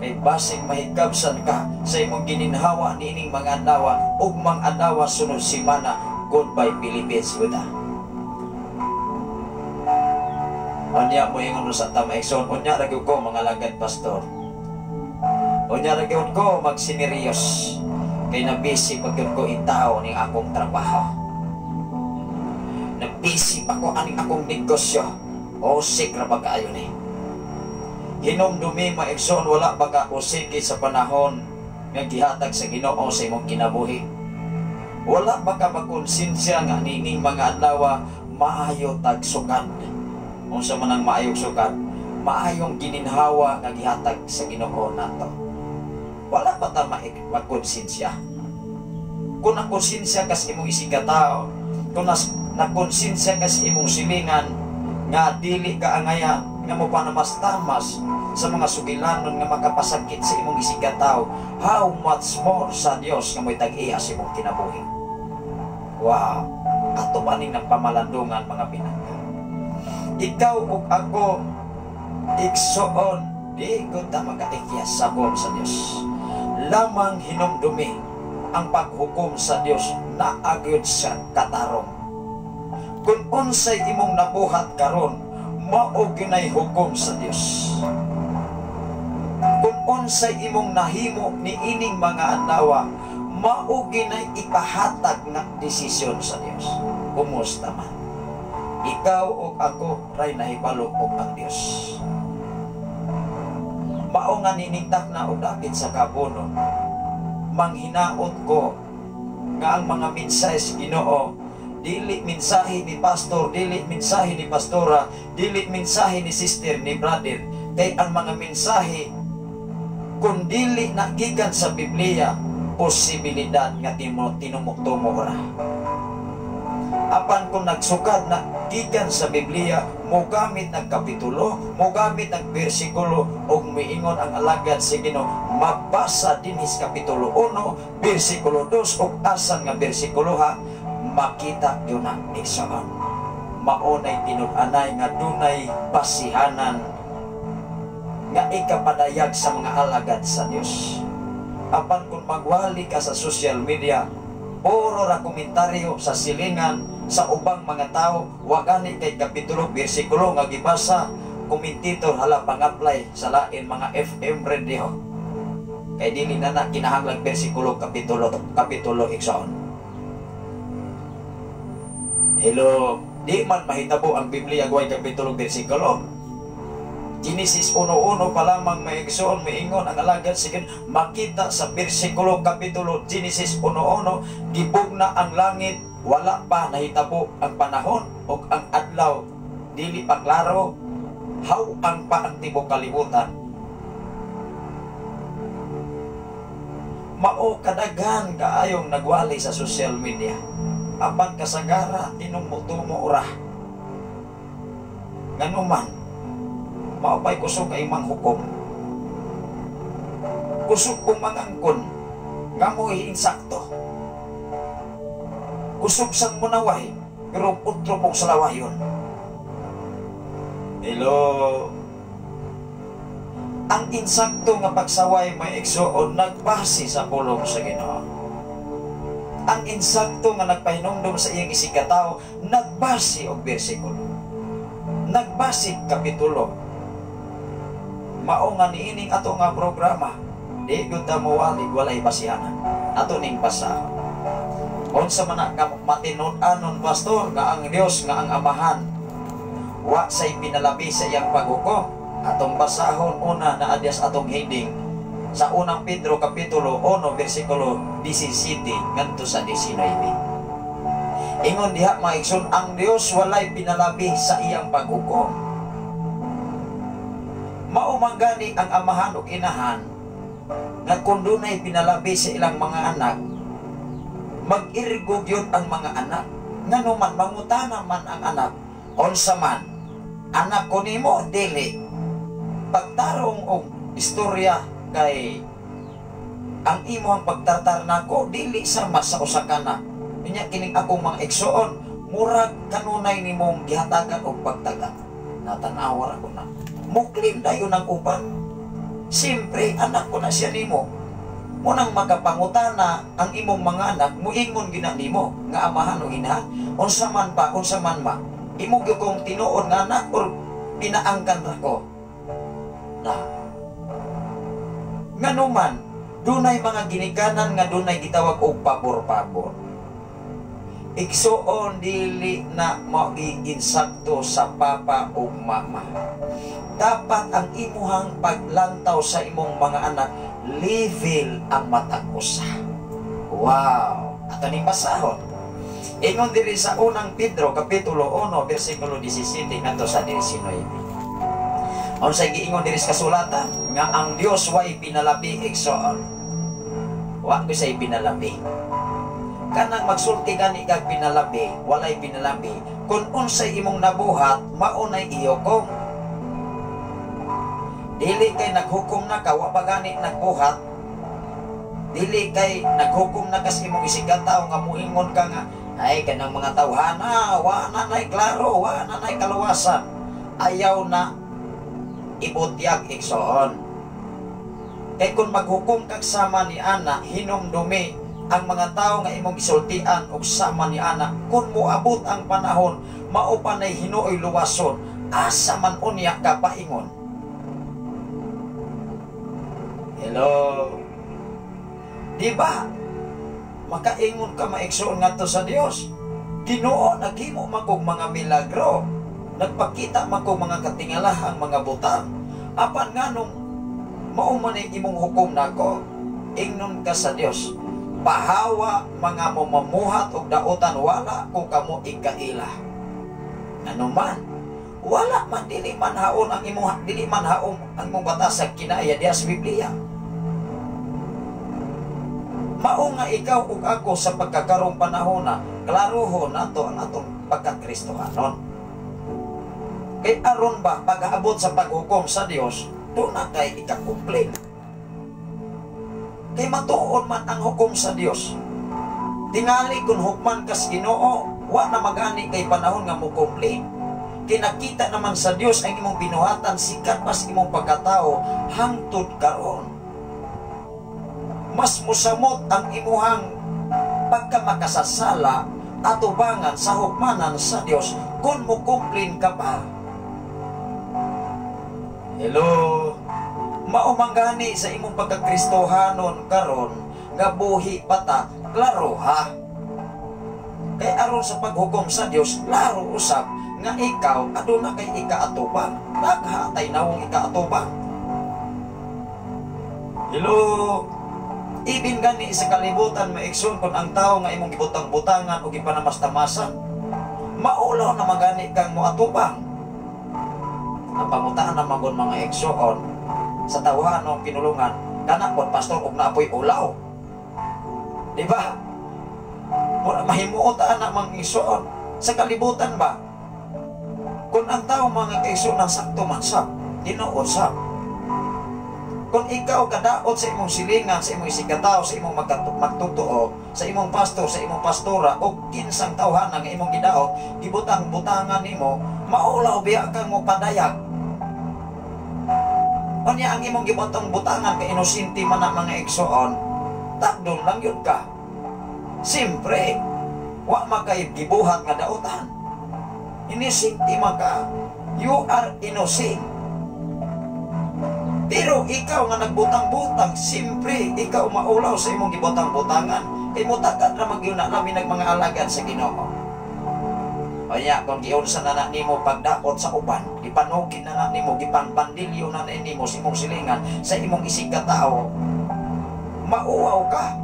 S5: Kay basig mahigabsan ka sa imong gininhawa niining mga adlaw ug mga adlaw sunod semana, goodbye Philippines buta. Unya mo ingon sa tama, igsoon, unya ra gyud ko mga lagad, pastor. Unya ra gyud ko magsineriyos kay nabisi pa gyud ko intaw ning akong trabaho. Nabisi pa ko aning akong negosyo. O sik ra ba kaayo ni? Hinumdumi, maigsoon, wala ba ka usiki sa panahon nga gihatag sa Ginoo sa imong kinabuhi? Wala ba ka makonsensya nga niining mga adlaw maayo tag sukad? Unsa man ang maayong sukad? Maayong gininhawa nga gihatag sa Ginoo nato. Wala pa ta makonsensya? Kung nakonsensya ka sa imong isigkatawo, kung nakonsensya ka sa imong silingan nga dili ka angayan nga mo panamastamas sa mga sugilanon nga makapasakit sa imong isigkatawo, how much more sa Dios nga mo'y tag-iya sa imong kinabuhi? Wow, ato pa ning nagpamalandungan, mga pinangga. Ikaw ug ako, igsoon, di ko ta makaikyas sa hukom sa Dios. Lamang hinumdumi ang paghukom sa Dios naagyod sa katarong. Kung unsay imong nabuhat karon, mao ginay hukom sa Dios. Kung unsay imong nahimo niining mga adlaw, mao ginay ipahatag nga desisyon sa Dios. Kumusta man? Ikaw ug ako ray nahibalo og ang Dios. Mao nga niningtak na og dapit sa kabunon, manghinaot ko nga ang mga mensahe sa Ginoo dili mensahe ni pastor, dili mensahe ni pastora, dili mensahe ni sister, ni brother, kay ang mga mensahe kung dili na gikan sa Biblia, posibilidad nga tinumok-tumo ra. Apan kung nagsukad na gikan sa Biblia, mogamit ng kapitulo, mogamit ng bersikulo, ug miingon ang alagad sa Ginoo, mabasa dinhi sa kapitulo 1, bersikulo 2, ug asan nga bersikulo ha, makita yun na, igsoon. Maunay tinud-anay nga dunay basihanan nga ikapadayag sa mga alagad sa Dios. Apan kung magwali ka sa social media, puro ra komentaryo sa silingan sa ubang mga tao, wa gani kay kapitulo bersikulo nga gibasa, komentator hala pang-apply sa lain mga FM radio. Kay dili na na kinahanglan bersikulo kapitulo kapitulo, igsoon. Hello, di man mahitabo ang Biblia way kapitulo bersikulo. Genesis 1:1 pa lamang, mga igsoon, miingon ang alagad sa Ginoo, makita sa bersikulo kapitulo Genesis 1:1, gibugna ang langit, wala pa nahitabo ang panahon ug ang adlaw dili pa klaro, haw-ang pa ang tibuok kalibutan. Mao kadaghan kaayong nagwali sa social media, apan kasagara tinumutumo ra. Nganuman mao pa'y kusog ay manghukom, kusog kong mangangkon nga mo'y insakto, kusog sang munaway pero utro pong salawayon. Hello. Ang insakto nga pagsaway, may igsuon, nagbase sa pulong sa Ginoo. Ang insakto nga nagpahinumdom sa iyang isigkatawo nagbase og bersikulo, nagbase kapitulo. Mao nga niining ato nga programa, di gyud ta mowalig walay basihanan. Ato ning basahon. Unsa man na ka matinud-anon, pastor, nga ang Dios nga ang Amahan wa say pinalabi sa iyang paghukom? Atong basahon una na adyas atong heading sa Unang Pedro kapitulo 1 bersikulo 17 ngadto sa 19. Ingon diha, mga igsoon, ang Dios walay pinalabi sa iyang paghukom. Mao man gani ang amahan ug inahan nga kung dunay pinalabi sa ilang mga anak, mag-irgo gyud ang mga anak. Ngano man, mangutana man ang anak, unsa man, anak ko nimo, dili. Pagtarong og istorya kay ang imong pagtartar nako dili sama sa usa ka anak. Unya kining akong mga igsoon, murag kanunay nimong gihatagan og pagtaga. Natanawa ra ko na. Muklim dayon ang uban. Siyempre, anak ko na siya nimo. Munang makapangutana ang imong mga anak, muingon gina nimo nga amahan o inahan. Unsa man pa, unsa man ma, imo gyud kong tinuod nga anak or pinaangkan ra ko. Na. Nganuman, dunay mga ginikanan nga dunay gitawag og pabor-pabor. Igsuon, dili na magiinsakto sa papa o mama. Dapat ang imuhang paglantaw sa imong mga anak, level ang matag usa. Wow! Ato ning basahon. Ingon diri sa Unang Pedro kapitulo 1 bersikulo 17 ngadto sa 19. Unsay giingon diri sa kasulatan? Nga ang Dios way pinalabi, igsoon. Wa ko say pinalabi. Kanang magsulti gani kag pinalabi, walay pinalabi. Kung unsay imong nabuhat, maunay ihukom. Dili kay naghukom na ka, wa pa gani nagbuhat. Dili kay naghukom na kas imong isigkatawo nga muingon ka nga, ay kanang mga tawhana, wa na nay klaro, wa na nay kaluwasan. Ayaw na ibutyag, igsoon. Kay kung maghukom kag sama ni ana, hinumdumi ang mga tao nga imong gisultian og sama ni ana, kung moabot ang panahon, mao pa nay hinuoy luwason, asa man unya ka paingon? Hello? Di ba? Makaingon ka maigsoon ngadto sa Dios. Ginoo, naghimo man kog mga milagro. Nagpakita man kog mga katingalahang mga butang. Apan nganong mao man ay imong hukom nako? Ingnon ka sa Dios, pahawa mga mamamuhat og dautan, wala ko kamo ikaila. Anuman, wala man, dili man haon ang imong, dili man haon ang imong batas sa kinaya diha sa Biblia. Mao nga ikaw ug ako sa pagkakarong panahon na klarohon nato ang atong pagkakristohanon. Kay aron ba pag-aabot sa paghukom sa Dios, doon na kay ikakumplin. Kay matuon man ang hukom sa Dios. Tingali kung hukman kas Ginoo, wa na magani kay panahon nga mo-complain. Kinakita naman sa Dios ang imong binuhatan sikat pas imong pagkatao hangtod karon. Mas musamot ang imuhang pagkamakasasala atubangan sa hukmanan sa Dios kung mo-complain ka pa. Hello? Mao man gani sa imong pagkakristohanon karon nga buhi pa ta, klaro ha. Kay aron sa paghukom sa Dios, klaro usab
S4: Nga ikaw aduna kay ikaatubang. Naghatay nawong ikaatubang. Hello. Ibin gani sa kalibutan, maigsoon, kung ang tao nga imong gibutang-butangan o gipanamastamasan, maulaw na magani kang moatubang. Ang pangutaan na magon, mga igsoon, sa tawahan ng pinulungan, kana pod, pastor, og naapoy ulaw. Di ba? Mura mahimuot ana, mga igsoon, sa kalibutan ba? Kung ang tao, mga kaigsoon, sakto man sab, tinuod sab. Kung ikaw kadaot sa imong silingan, sa imong isigkatao, sa imong magtutoo, sa imong pastor, sa imong pastora, o kinsang tawhana nga imong gidaot, gibutang-butangan nimo, maulaw biya kang mo padayag. Unya ang imong gibutang-butangan kay inosente man na, mga igsoon, takdon lang yun ka. Siyempre, wa makay gibuhat nga dautan. Inosente man ka. You are innocent. Pero ikaw nga nagbutang-butang, siyempre, ikaw maulaw sa imong gibutang-butangan. Kay mutakat ra magyud na labi nag mga alagad sa Ginoo. Kaya kung giunsa na na nimo pagdaot sa uban, gipanugid na na nimo, gipanbandilyo na na nimo sa imong silingan, sa imong isig katao, mauaw ka.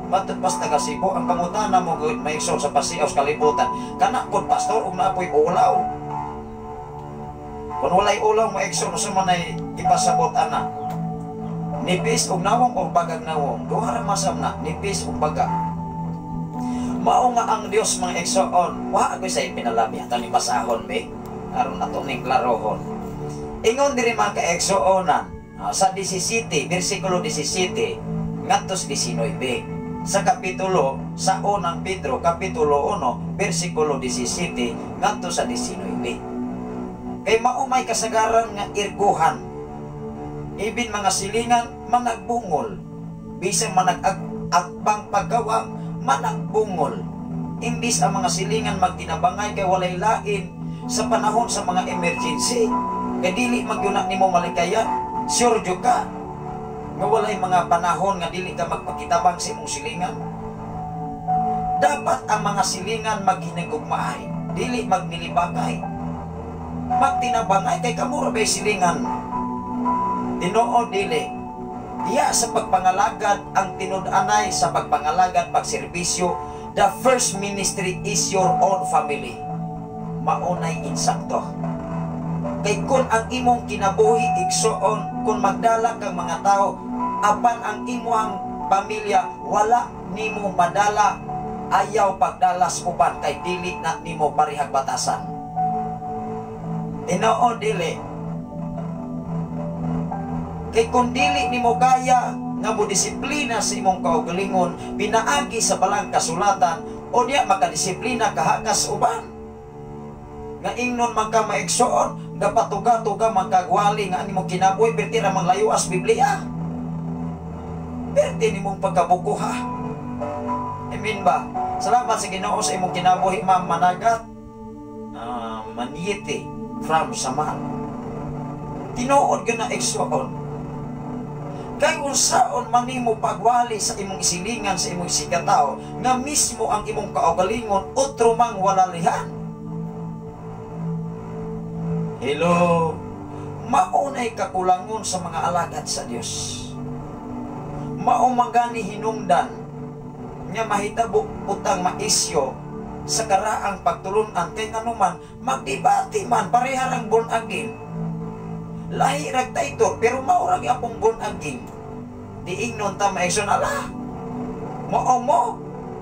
S4: Matod pas taga Cebu, ang pangutana mo gud may sa pasiaw sa kalibutan, kana pod, pastor, ug naapoy ulaw. Kung walay ulaw, maigsoon, unsa man ay ipasabot ana? Nipis og nawong o bagag nawong? Duha ra masam na, nipis og baga. Mao nga ang Dios, mga igsoon, wa agoy sa pinalabi ato ni basahon be. Aron ato ning klarohon. Ingon diri, mga kaigsuonan, sa 17, bersikulo 17 ngadto sa 19. Sa kapitulo sa unang Pedro, kapitulo 1, bersikulo 17 ngadto sa 19. Kay mao may kasagaran nga irguhan. Ibin mga silingan managbungol. Bisan manag-akbang paggawang managbungol. Imbis ang mga silingan magtinabangay kay walay lain sa panahon sa mga emergency. Kay dili magyuna nimo malikayan, sure jud ka nga walay mga panahon nga dili ka magpakitabang sa imong silingan. Dapat ang mga silingan maghinagugmaay, dili magnilibakay. Magtinabangay kay kamo ra bay silingan. Tinuod dili? Diya sa pagpangalagad, ang tinud-anay sa pagpangalagad, pagserbisyo, the first ministry is your own family. Maunay insakto. Kay kung ang imong kinabuhi, igsoon, kung magdala kang mga tao, apan ang imong pamilya wala nimo madala, ayaw pagdalas uban kay dili na nimo parehag batasan. Tinuod dili? Kay kung dili nimo kaya nga mo disiplina sa imong kaugalingon pinaagi sa balang kasulatan, o niya makadisiplina kahakas uban. Nga ingnon man ka, maigsoon, nga patuga-tuga man kagwali nga ang imong kinabuhi perti ra mang layuas Biblia. Perti nimong pagkabukuha. Amen ba? Salamat sa Ginoo sa imong kinabuhi, Ma'am Managat. Maniete from Samal. Tinuod gyud na, igsoon. Kay unsaon man nimo pagwali sa imong isilingan, sa imong isigkatao, nga mismo ang imong kaugalingon otro mang walalihan. Hello. Maunay kakulangon sa mga alagad sa Dios. Mao man gani hinungdan nga mahitabo utang maisyo sa karaang pagtulunan kay nganuman magdebate man, pareha rang born again. Lahi rag title pero mao ra gyapon born again. Di ingnon ta, maigsoon, ala. Mao mo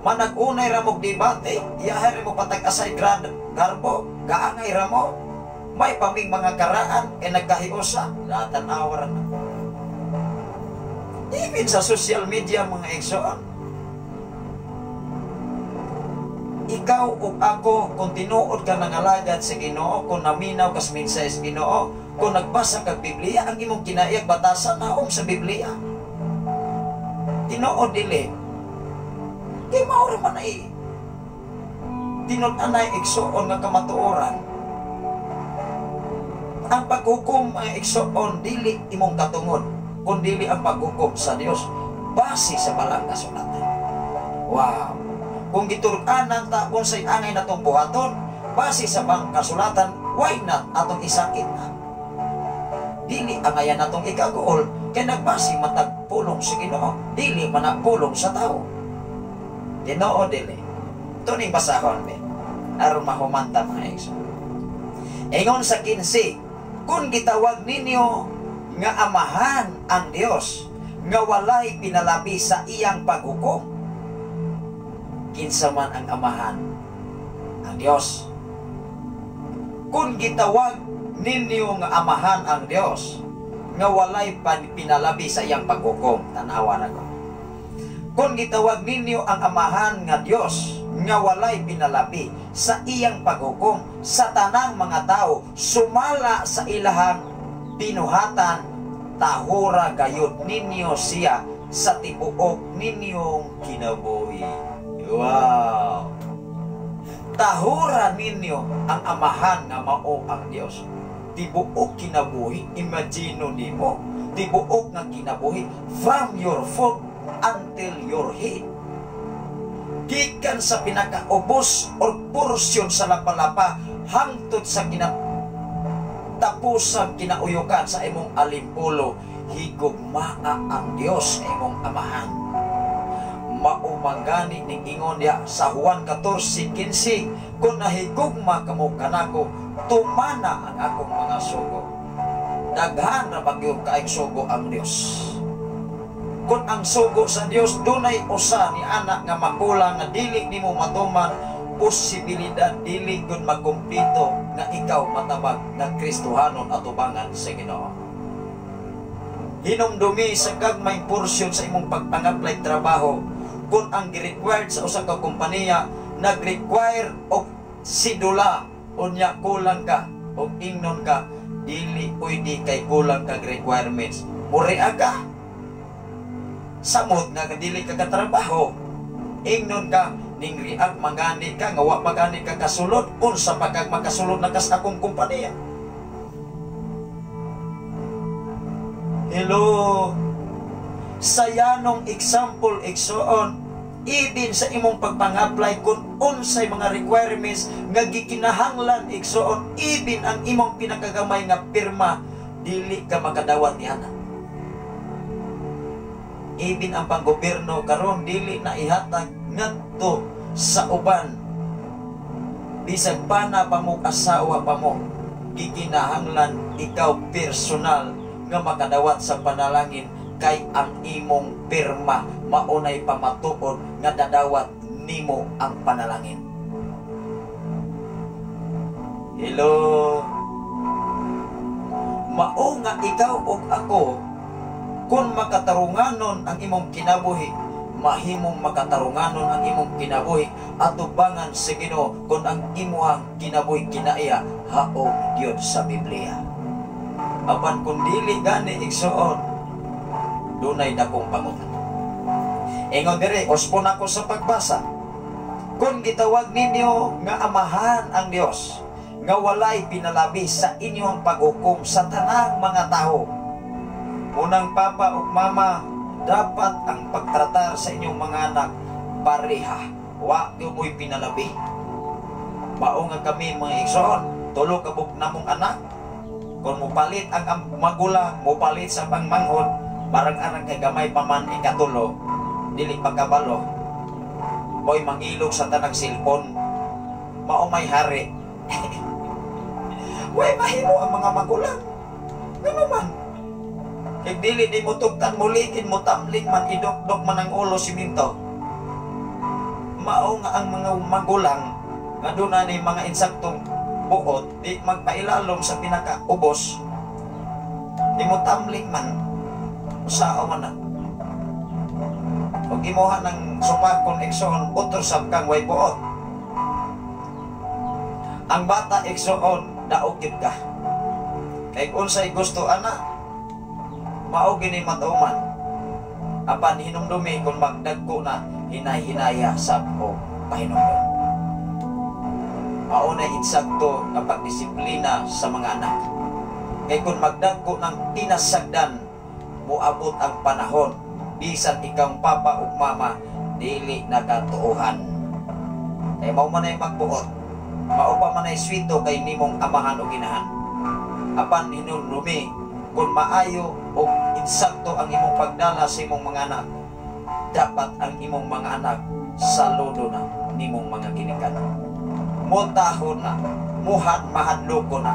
S4: manag-unay ra mo debate, iyahay ra mo patag-asay grad garbo, gaangay ra mo. May paming mga karaan kay nagkahiusa, tan-awa ra na. Even sa social media, mga igsoon, ikaw ug ako, kung tinuod ka nangalagad sa Ginoo, kung naminaw kas mensahe sa Ginoo, kung nagbasa kag Biblia, ang imong kinaiyag batasan naom sa Biblia. Tinuod dili? Kay mao ra man ay tinud-anay, igsoon, nga kamatuoran. Ang paghukom, mga igsoon, dili imong katungod, kun dili ang paghukom sa Dios base sa balang kasulatan. Wow. Kung giturukanan ta unsay angay natong buhaton, Nagbase sa bang kasulatan, why not atong isakit na? Dili angayan natong ikaguol kay nagbase matag pulong sa Ginoo, dili man na pulong sa tao. Ginoo dili. Tuning basahon be. Aron mahumanta, mga igsoon. Ingon sa 15, kung gitawag ninyo nga amahan ang Dios nga walay pinalabi sa iyang paghukom. Kinsa man ang amahan? Ang Dios. Kung gitawag ninyo nga amahan ang Dios nga walay pinalabi sa iyang paghukom, tanawa na ko. Kung gitawag ninyo ang amahan nga Dios nga walay pinalabi sa iyang paghukom sa tanang mga tao sumala sa ilahang binuhatan, tahura gayud ninyo siya sa tibuok ninyong kinabuhi. Wow! Tahura ninyo ang amahan nga mao ang Dios. Tibuok kinabuhi, imagine nimo, tibuok nga kinabuhi from your foot until your head. Gikan sa pinakaubos or porsyon sa lapalapa hangtod sa kinatapusang kinauyukan sa imong alimpulo, higugmaa ang Dios sa imong amahan. Mao man gani ning ingon diya sa Juan 14:15, "Kung nahigugma kamo kanako, tumana ang akong mga sugo." Daghan ra ba gyud kaayong sugo ang Dios. Kung ang sugo sa Dios dunay usa ni anak nga makulang nga dili nimo matuman, posibilidad dili gud makumpleto nga ikaw matabag nga Kristohanon atubangan sa Ginoo. Hinumdumi sa gagmay porsyon sa imong pagpang-apply trabaho, kung ang gi-required sa usa ka kompanya nag-require og sidula, unya kulang ka og ingnon ka, "Dili pwede kay kulang kag requirements," muria ka. Samot nga dili ka katrabaho. Ingnon ka, ning react mangani ka nga wa magani ka kasulod, unsa pa kag makasulod na kas akong kompanya? Hello? Sa yanong example, igsoon, even sa imong pagpang-apply, kung unsay mga requirements nga gikinahanglan, igsoon, even ang imong pinakagamay nga pirma, dili ka makadawat niana. Even ang panggobyerno karon dili na ihatag ngadto sa uban. Bisag pana pa mo, asawa pa mo, gikinahanglan ikaw personal nga makadawat sa panalangin kay ang imong pirma maunay pamatuod nga dadawat nimo ang panalangin. Hello? Mao nga ikaw ug ako, kung makatarunganon ang imong kinabuhi, mahimong makatarunganon ang imong kinabuhi atubangan sa Ginoo kung ang imuhang kinabuhi kinaiya haog gyud sa Biblia. Apan kung dili gani, igsoon, dunay dakong pangutan. Ingon dire, uspon ako sa pagbasa. Kung gitawag ninyo nga amahan ang Dios nga walay pinalabi sa inyong paghukom sa tanang mga tao. Unang papa ug mama, dapat ang pagtratar sa inyong mga anak pareha. Wa gyud mo'y pinalabi. Mao nga kami, mga igsoon, tulo ka buok namong anak. Kung mupalit ang magulang, mupalit sa pangmanghod, barang arang kay gamay pa man ikatulo, dili pagkabalo. Mo'y mangilog sa tanang cellphone. Mao may hari. Way mahimo ang mga magulang. Ngano man? Kay dili di mo tugtan, mulikin mo tamling man, idokdok man ang ulo siminto. Mao nga ang mga magulang nga doon ni mga insaktong buot, di magpailalom sa pinakaubos, di mo tamling man, usao man na. Kung imuha ng supakon, igsoon, utro sab kang way buot. Ang bata, igsoon, daog gyud ka. Kay unsay gusto ana, mao gini matuman. Apan hinumdumi kung magdagko na, hinay-hinaya sab o pahinumdum. Mao na insakto nga pagdisiplina sa mga anak. Kay kung magdagko ng tinasagdan, moabot ang panahon, bisan ikang papa ug mama, dili nakatuohan. Kay mao man ay magbuot. Mao pa man ay swito kay nimong amahan o ginahan. Apan hinumdumi, kung maayo o insakto ang imong pagdala sa imong mga anak, dapat ang imong mga anak saludo na nimong mga ginikanan. Mutahon na, muhat mahadloko na.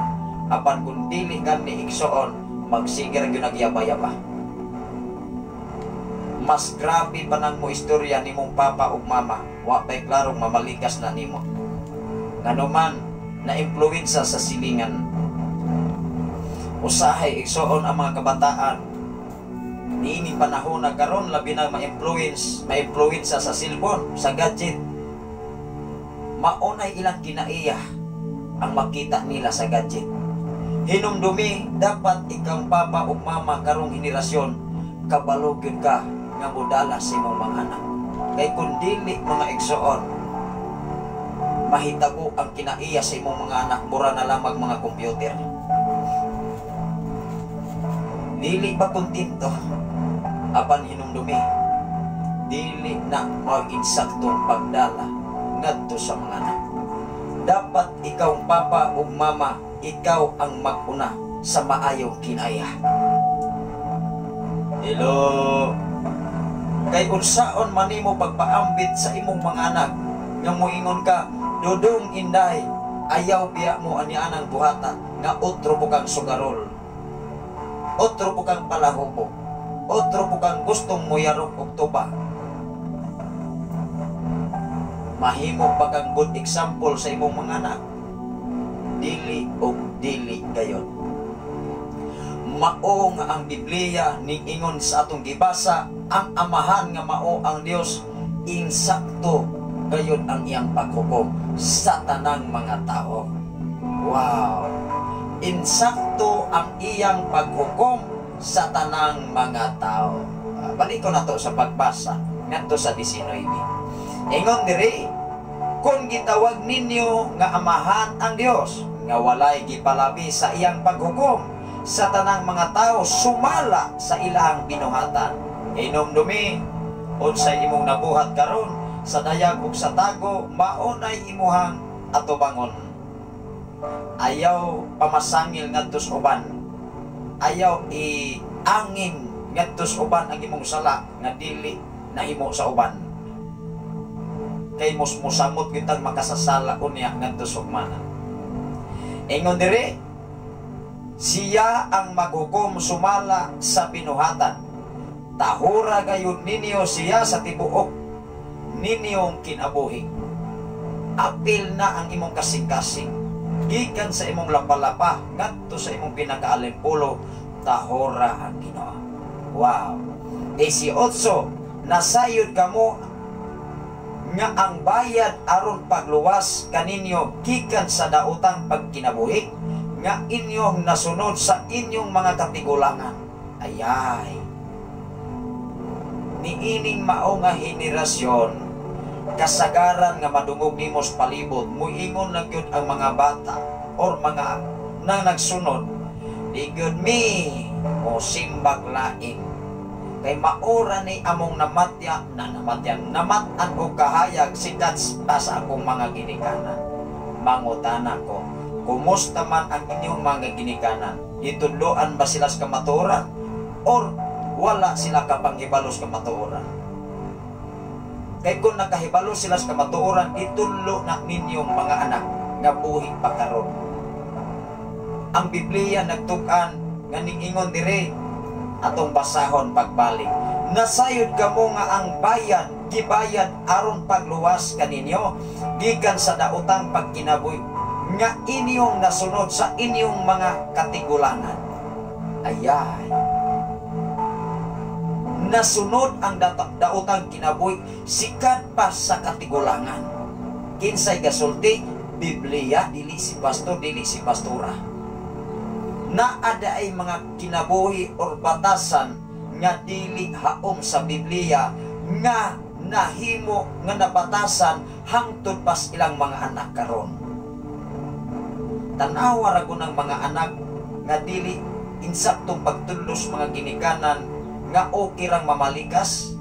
S4: Apan kung dili gani, igsoon, magsige ra gyud nagyaba-yaba. Mas grabe pa nang mo istorya nimong papa ug mama, wa pa'y klarong mamalikas na nimo. Nganuman, na impluwensya sa silingan. Usahay, igsoon, ang mga kabataan niini panahon na karon, labi na ma-influence sa cellphone, sa gadget. Maunay ilang kinaiya ang makita nila sa gadget. Hinumdumi, dapat ikang papa ug mama karong henerasyon, kabalo gyud ka nga modala sa imong mga anak. Kay kun dili, mga igsoon, mahitabo ang kinaiya sa imong mga anak, mura na lamang mga computer. Dili ba kontento? Apan hinumdumi, dili na mag-insaktong pagdala ngadto sa mga anak. Dapat ikaw, papa ug mama, ikaw ang mag-una sa maayong kinaya. Hello. Kay unsaon man nimo pagpaambit sa imong mga anak nga moingon ka, "Dudong, Inday, ayaw biya mo ani anang buhata," nga otro po kang sugarol, otro po kang palahubo, otro po kang gustong moyarok og tuba? Mahimo pa kang good example sa imong mga anak? Dili og dili gayon. Mao nga ang Biblia ning ingon sa atong gibasa, ang Amahan nga mao ang Dios, insakto gayon ang iyang paghukom sa tanang mga tao. Wow! Insakto ang iyang paghukom sa tanang mga tao. Balik ko na to sa pagbasa ngadto sa 19. Ingon diri, "Kung gitawag ninyo nga Amahan ang Dios nga walay gipalabi sa iyang paghukom sa tanang mga tao sumala sa ilang binuhatan." Hinumdumi, unsay imong nabuhat karon sa dayag ug sa tago, maunay imuhang atubangon. Ayaw pamasangil ngadto sa uban. Ayaw iangin ngadto sa uban ang imong sala nga dili nahimo sa uban. Kay mus musamot kitang makasasala unya ngadto sa ugmana. Ingon diri, "Siya ang maghukom sumala sa binuhatan. Tahura gayud ninyo siya sa tibuok ninyong kinabuhi." Apil na ang imong kasing-kasing. Gikan sa imong lapa-lapa ngadto sa imong pinakaalimpulo, tahura ang Ginoo. Wow. 18, "Nasayod kamo nga ang bayad aron pagluwas kaninyo gikan sa daotang pagkinabuhi nga inyong nasunod sa inyong mga katigulangan." Ayay. Niining mao nga henerasyon, kasagaran nga madungog nimo sa palibot, muingon na gyud ang mga bata or mga na nagsunod, "Di gyud mi mo simbag laing kay maura ni among namatya na namatya namat-an og kahayag sikat pa sa akong mga ginikanan." Mangutana ko, kumusta man ang inyong mga ginikanan? Gitudloan ba sila sa kamatuoran or wala sila kapanghibalo sa kamatuoran? Kay kung nakahibalo sila sa kamatuoran, itudlo na ninyong mga anak nga buhi pa karon. Ang Biblia nagtuk-an nga ningingon dire, atong basahon pagbalik. "Nasayod kamo nga ang bayad gibayad aron pagluwas kaninyo gikan sa daotang pagkinabuhi nga inyong nasunod sa inyong mga katigulangan." Ayay. Nasunod ang daotang kinabuhi sikat pa sa katigulangan. Kinsay gasulti? Biblia, dili si pastor, dili si pastora. Naa ay mga kinabuhi or batasan nga dili haom sa Biblia nga nahimo nga nabatasan hangtod pas ilang mga anak karon. Tanawa ra ng mga anak nga dili insaktong pagtudlos mga ginikanan, nga okay rang mamalikas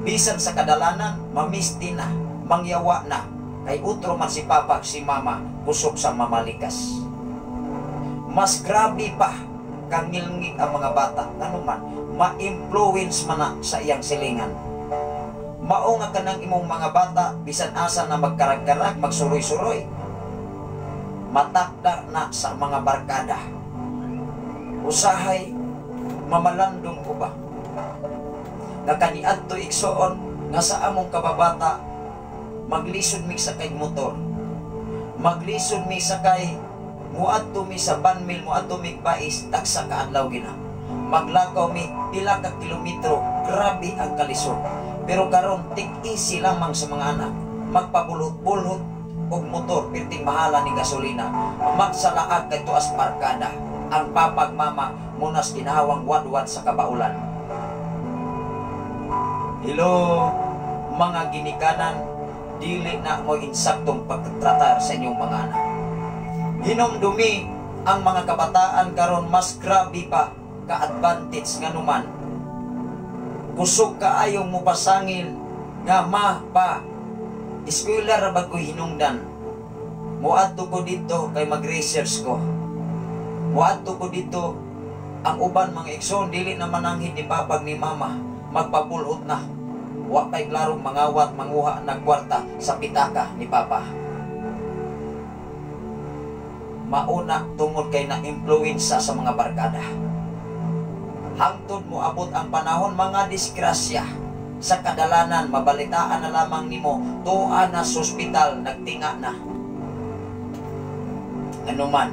S4: bisan sa kadalanan, mamisti na, mangyawa na.
S5: Kay utro man si papa, si mama, kusog sa mamalikas. Mas grabe pa kangilngig ang mga bata, nganuman ma-influence man na sa iyang silingan. Mao nga kanang imong mga bata bisan asa na magkarag-karag, magsuroy-suroy, matakda na sa mga barkada. Usahay mamalandong ko ba nga kaniadto, igsoon, nga sa among kababata maglisod mi sakay motor, maglisod mi sakay, muadto mi sa Banmil, muadto mi Bais, tagsa ka adlaw gina maglakaw mi pila ka kilometro. Grabe ang kalisod. Pero karon tig-easy lamang sa mga anak magpabulhot-bulhot og motor, pirting mahala ni gasolina, magsalaag kay tuas barkada. Ang papag mama munas ginhawang wadwad sa kabaulan. Hello, mga ginikanan, dili na mo insaktong pagtratar sa inyong mga anak. Hinumdumi ang mga kabataan karon mas grabe pa ka-advantage, nganuman kusog kaayong mupasangil nga ma pa eskwela ra bagoy hinungdan. Moadto ko dito kay mag-research ko, moadto ko dito. Ang uban, mga igsoon, dili na mananghid ni papag ni mama, magpabulhot na. Wa pay klarong mangawat, manguha ng kwarta sa pitaka ni papa. Mauna tungod kay na-influensa sa mga barkada. Hangtod mo abot ang panahon mga disgrasya sa kadalanan, mabalitaan na lamang nimo tuwa na sa ospital, nagtinga na. Anuman,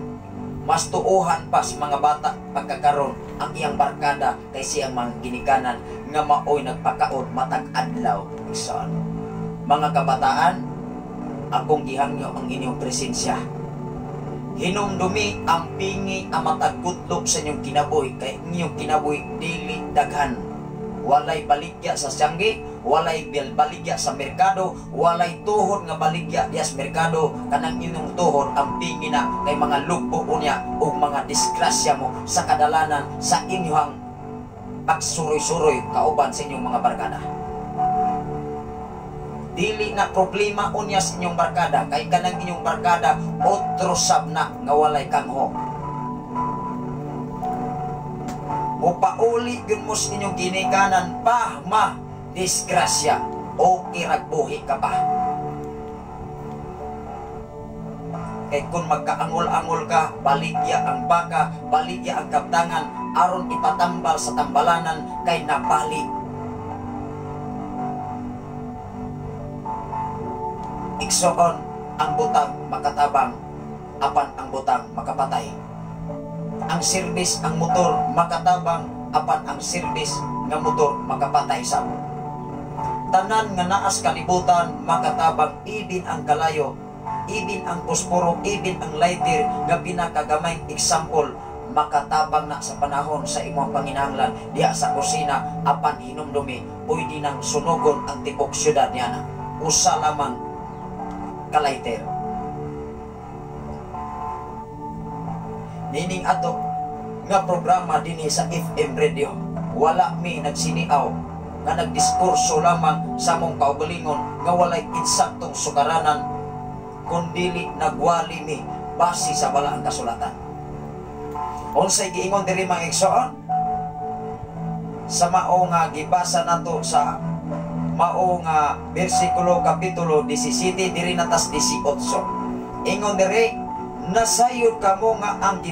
S5: mas tuuhan pa sa mga bata pagkakaron ang iyang barkada kay siyang mga ginikanan nga maoy nagpakaon matag adlaw. Igsoon, mga kabataan, akong gihangyo ang inyong presensya. Hinumdumi ang pingi ang matag kudlok sa inyong kinabuhi, kay inyong kinabuhi dili daghan. Walay baligya sa siyanggi, walay baligya sa merkado, walay tuhod nga baligya diya sa merkado. Kanang inyong tuhod ang pingi na kay mga lugbo unya ug mga disgrasya mo sa kadalanan sa inyong pagsuroy-suroy kauban sa inyong mga barkada. Dili na problema unya sa inyong barkada kay kanang inyong barkada otro sab na nga walay kangho. Mopauli gyud mo sa inyong ginikanan, pa ma disgrasya, okay ragbuhi ka pa. Kay kung magkaangol-angol ka, baligya ang baka, baligya ang kaptangan aron ipatambal sa tambalanan kay nabali. Igsoon, ang butang makatabang, apan ang butang makapatay. Ang serbis ang motor makatabang, apan ang serbis nga motor makapatay sa. Tanan nga naas kalibutan makatabang, ibin ang kalayo, ibin ang posporo, ibin ang lighter nga pinakagamay example makatabang na sa panahon sa imong panginahanglan diha sa kusina, apan hinumdumi pwede nang sunugon ang tibok syudad niya na usa lamang ka lighter. Nining ato nga programa dinhi sa FM radio, wala mi nagsiniaw nga nagdiskurso lamang sa among kaugalingon nga walay insaktong sukaranan, kundili nagwali mi base sa balaang kasulatan. Unsay giingon diri, mga igsoon? Sa mao nga gibasa nato sa mao nga bersikulo, kapitulo 17, diri natas 18. Ingon diri, nasayod kamo nga ang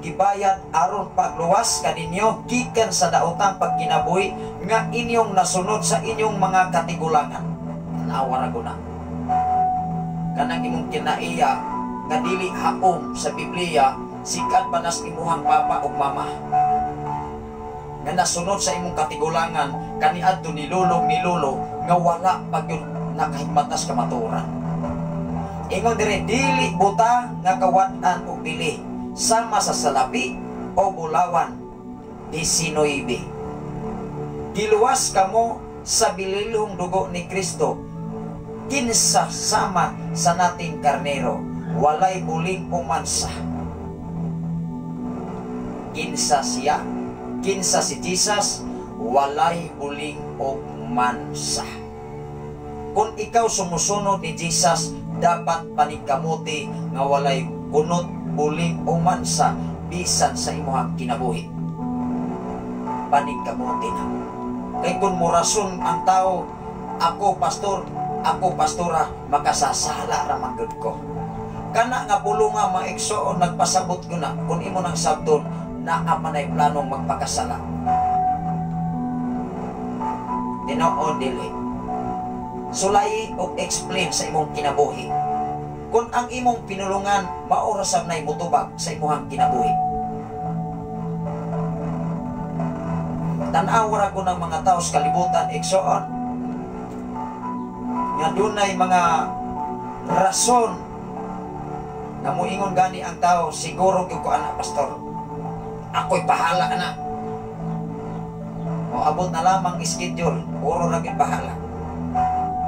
S5: gibayad aron pagluwas kaninyo gikan sa daotang pagkinabuhi nga inyong nasunod sa inyong mga katigulangan. Tanawa ra guna. Kanang imong kinaiya nga dili haom sa Biblia, sikat pa nas imuhang papa ug mama nga nasunod sa imong katigulangan kaniadto ni lolo ni lolo nga wala pa gyud nakahigmatas kamatuoran. Ingon dire, dili butang nga kawad-an og bili sama sa salapi o bulawan. 19. Giluwas kamo sa bililhong dugo ni Kristo, kinsa sama sa nating karnero, walay buling o mansa. Kinsa siya? Kinsa si Jesus? Walay buling o mansa. Kung ikaw sumusunod ni Jesus, dapat paningkamuti nga walay kunot, buling o mansa bisan sa imuhang kinabuhi. Paningkamuti na. Kay kung morason ang tao, "Ako pastor, ako pastora, makasasala ra man gud ko." Kana nga pulunga, mga igsoon, nagpasabot ko na kung imo nang sabton, naa man ay planong magpakasala. Tinuod dili? Sulayi og explain sa imong kinabuhi. Kung ang imong pinulungan mao ra sab nay mutubag sa imong kinabuhi. Tan-aw ra ko ng mga tao sa kalibutan, igsoon, nga dunay mga rason nga moingon gani ang tao, "Siguro gyud ko ana, pastor. Ako'y bahala ana." Moabot na lamang schedule, puro ra gyud bahala.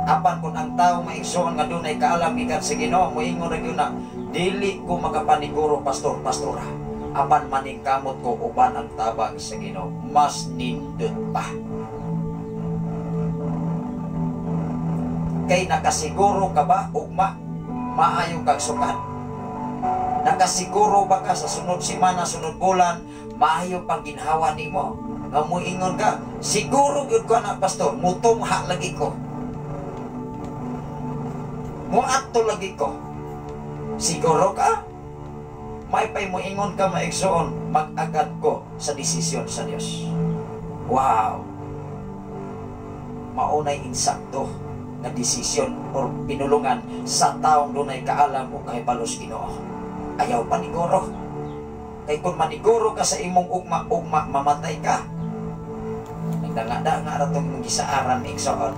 S5: Apan kung ang tao, maigsoon, nga dunay kaalam gikan sa Ginoo, moingon ra gyud na, "Dili ko makapaniguro, pastor, pastora. Apan maningkamot ko uban ang tabang sa Ginoo." Mas nindot pa. Kay nakasiguro ka ba ugma maayo kag sukat? Nakasiguro ba ka sa sunod semana, sunod bulan, maayo pang ginhawa nimo? Nga moingon ka, "Siguro gyud ko na, pastor, mutungha lagi ko. Muadto lagi ko." Siguro ka? May pay moingon ka, maigsoon, "Mag-agad ko sa desisyon sa Dios." Wow! Maunay insakto nga desisyon or pinulungan sa taong dunay kaalam o kahibalos Ginoo. Ayaw paniguro. Kay kung maniguro ka sa imong ugma, ugma mamatay ka. Nagdanga-danga ra tong imong gisaaran, igsoon.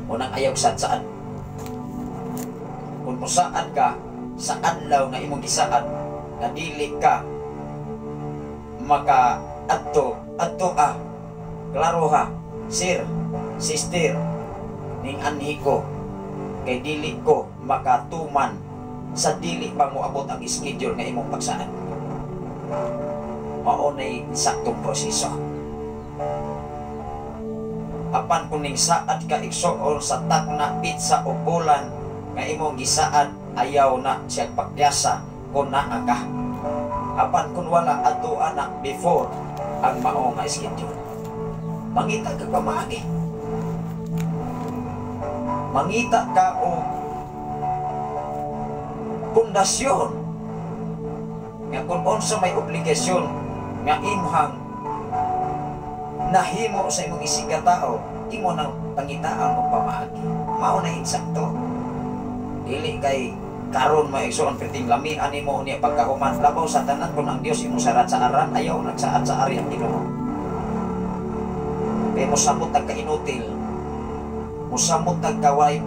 S5: Unang ayaw sad-saad. Kung musaad ka sa adlaw nga imong gisaad nga dili ka maka adto adto ah, klaro ha, sir, sister, ning anhi ko kay dili ko makatuman sa dili pa moabot ang schedule nga imong pagsaad. Mao nay saktong proseso. Apan kung ning saad ka, igsoon, sa takna, petsa o bulan nga imong gisaad, ayaw na siya pakyasa kung naa ka. Apan kung wala, adto ana before ang mao nga schedule. Mangita ka pamaagi. Mangita ka og pundasyon nga kung unsa may obligasyon nga imong nahimo sa imong isigkatao, imo nang pangitaan og pamaagi. Mao na insakto. Dili kay karon, mga igsoon, perting lamian nimo niya pagkahuman. Labaw sa tanan, kung ang Dios imong sarat sa aran, ayaw nagsaad sa ari ang Ginoo. Kay mosamot tag kainutil, mosamot tag kaway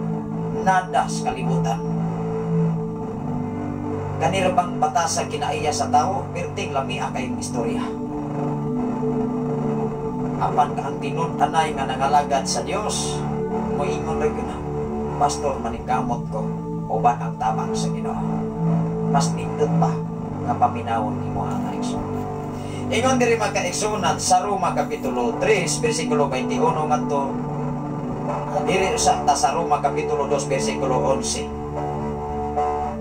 S5: nada sa kalibutan. Kanira bang batasa kinaiya sa tao, perting lamia kayong istorya. Apan ka ang tinud-anay nga nangalagad sa Dios, moingon ra gyud na, "Pastor, maningkamot ko uban ang tabang sa Ginoo." Mas nindot pa nga paminawon nimo ang igsoon. Ingon diri, mga kaigsuonan, sa Roma kapitulo 3 bersikulo 21 ngadto diri sa ta sa Roma kapitulo 2 bersikulo 11.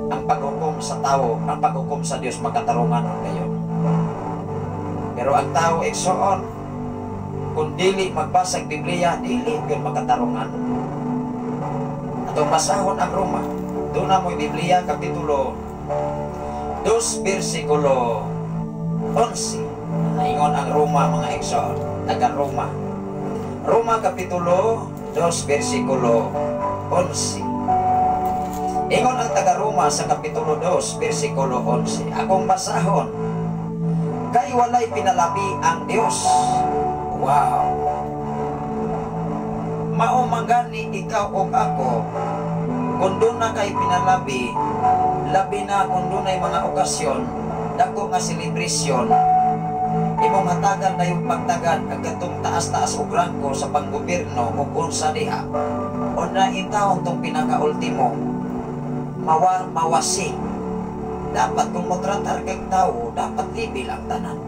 S5: Ang paghukom sa tao, ang paghukom sa Dios makatarungan kayo. Pero ang tao, igsoon, kung dili magbasag Biblia, dili gyud makatarungan. Atong basahon ang Roma. Doon na mo'y Biblia, kapitulo 2, bersikulo 11. Ingon ang Roma, mga igsoon, taga Roma. Roma kapitulo 2, bersikulo 11. Ingon ang taga Roma sa kapitulo 2, bersikulo 11. Akong basahon, kay walay pinalabi ang Dios. Wow! Mao man gani ikaw og ako, kung doon na kay pinalabi, labi na kung doon ay mga okasyon, dako nga selebrasyon, imong hatagan na yung pagtagad ang katong taas-taas og rangko sa panggobyerno o unsa diha. O na intawon tong pinaka-ultimo, mawasi. Dapat kung motratar kag tao, dapat libil ang tanan.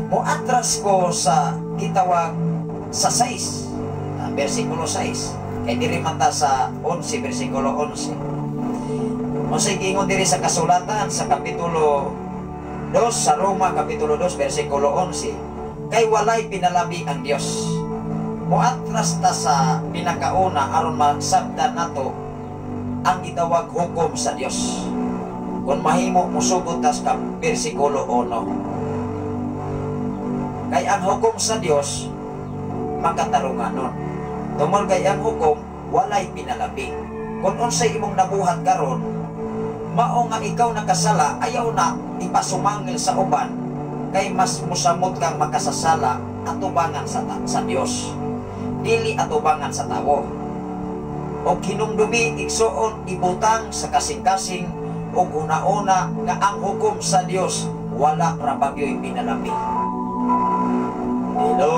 S5: Mo atras ko sa gitawag sa size. versikulo 6. Kay diri man ta sa 11 versikulo 11. Unsay giingon diri sa kasulatan sa kapitulo 2 sa Roma kapitulo 2 versikulo 11, kay walay pinalabi ang Dios. Moatras ta sa pinakauna aron masabtan nato ang gitawag hukom sa Dios. Kung mahimo, musugod ta sa versikulo 1. Kay ang hukom sa Dios makatarunganon. Tungod kay ang hukom walay pinalabi. Kung unsay imong nabuhat karon, mao nga ikaw nakasala, ayaw na ipasumangil sa uban, kay mas musamot kang makasasala atubangan sa Dios, dili atubangan sa tawo. Og hinumdumi, igsuon, ibutang sa kasing-kasing ug hunauna nga ang hukom sa Dios wala ra bagyo'y pinalabi. Hello,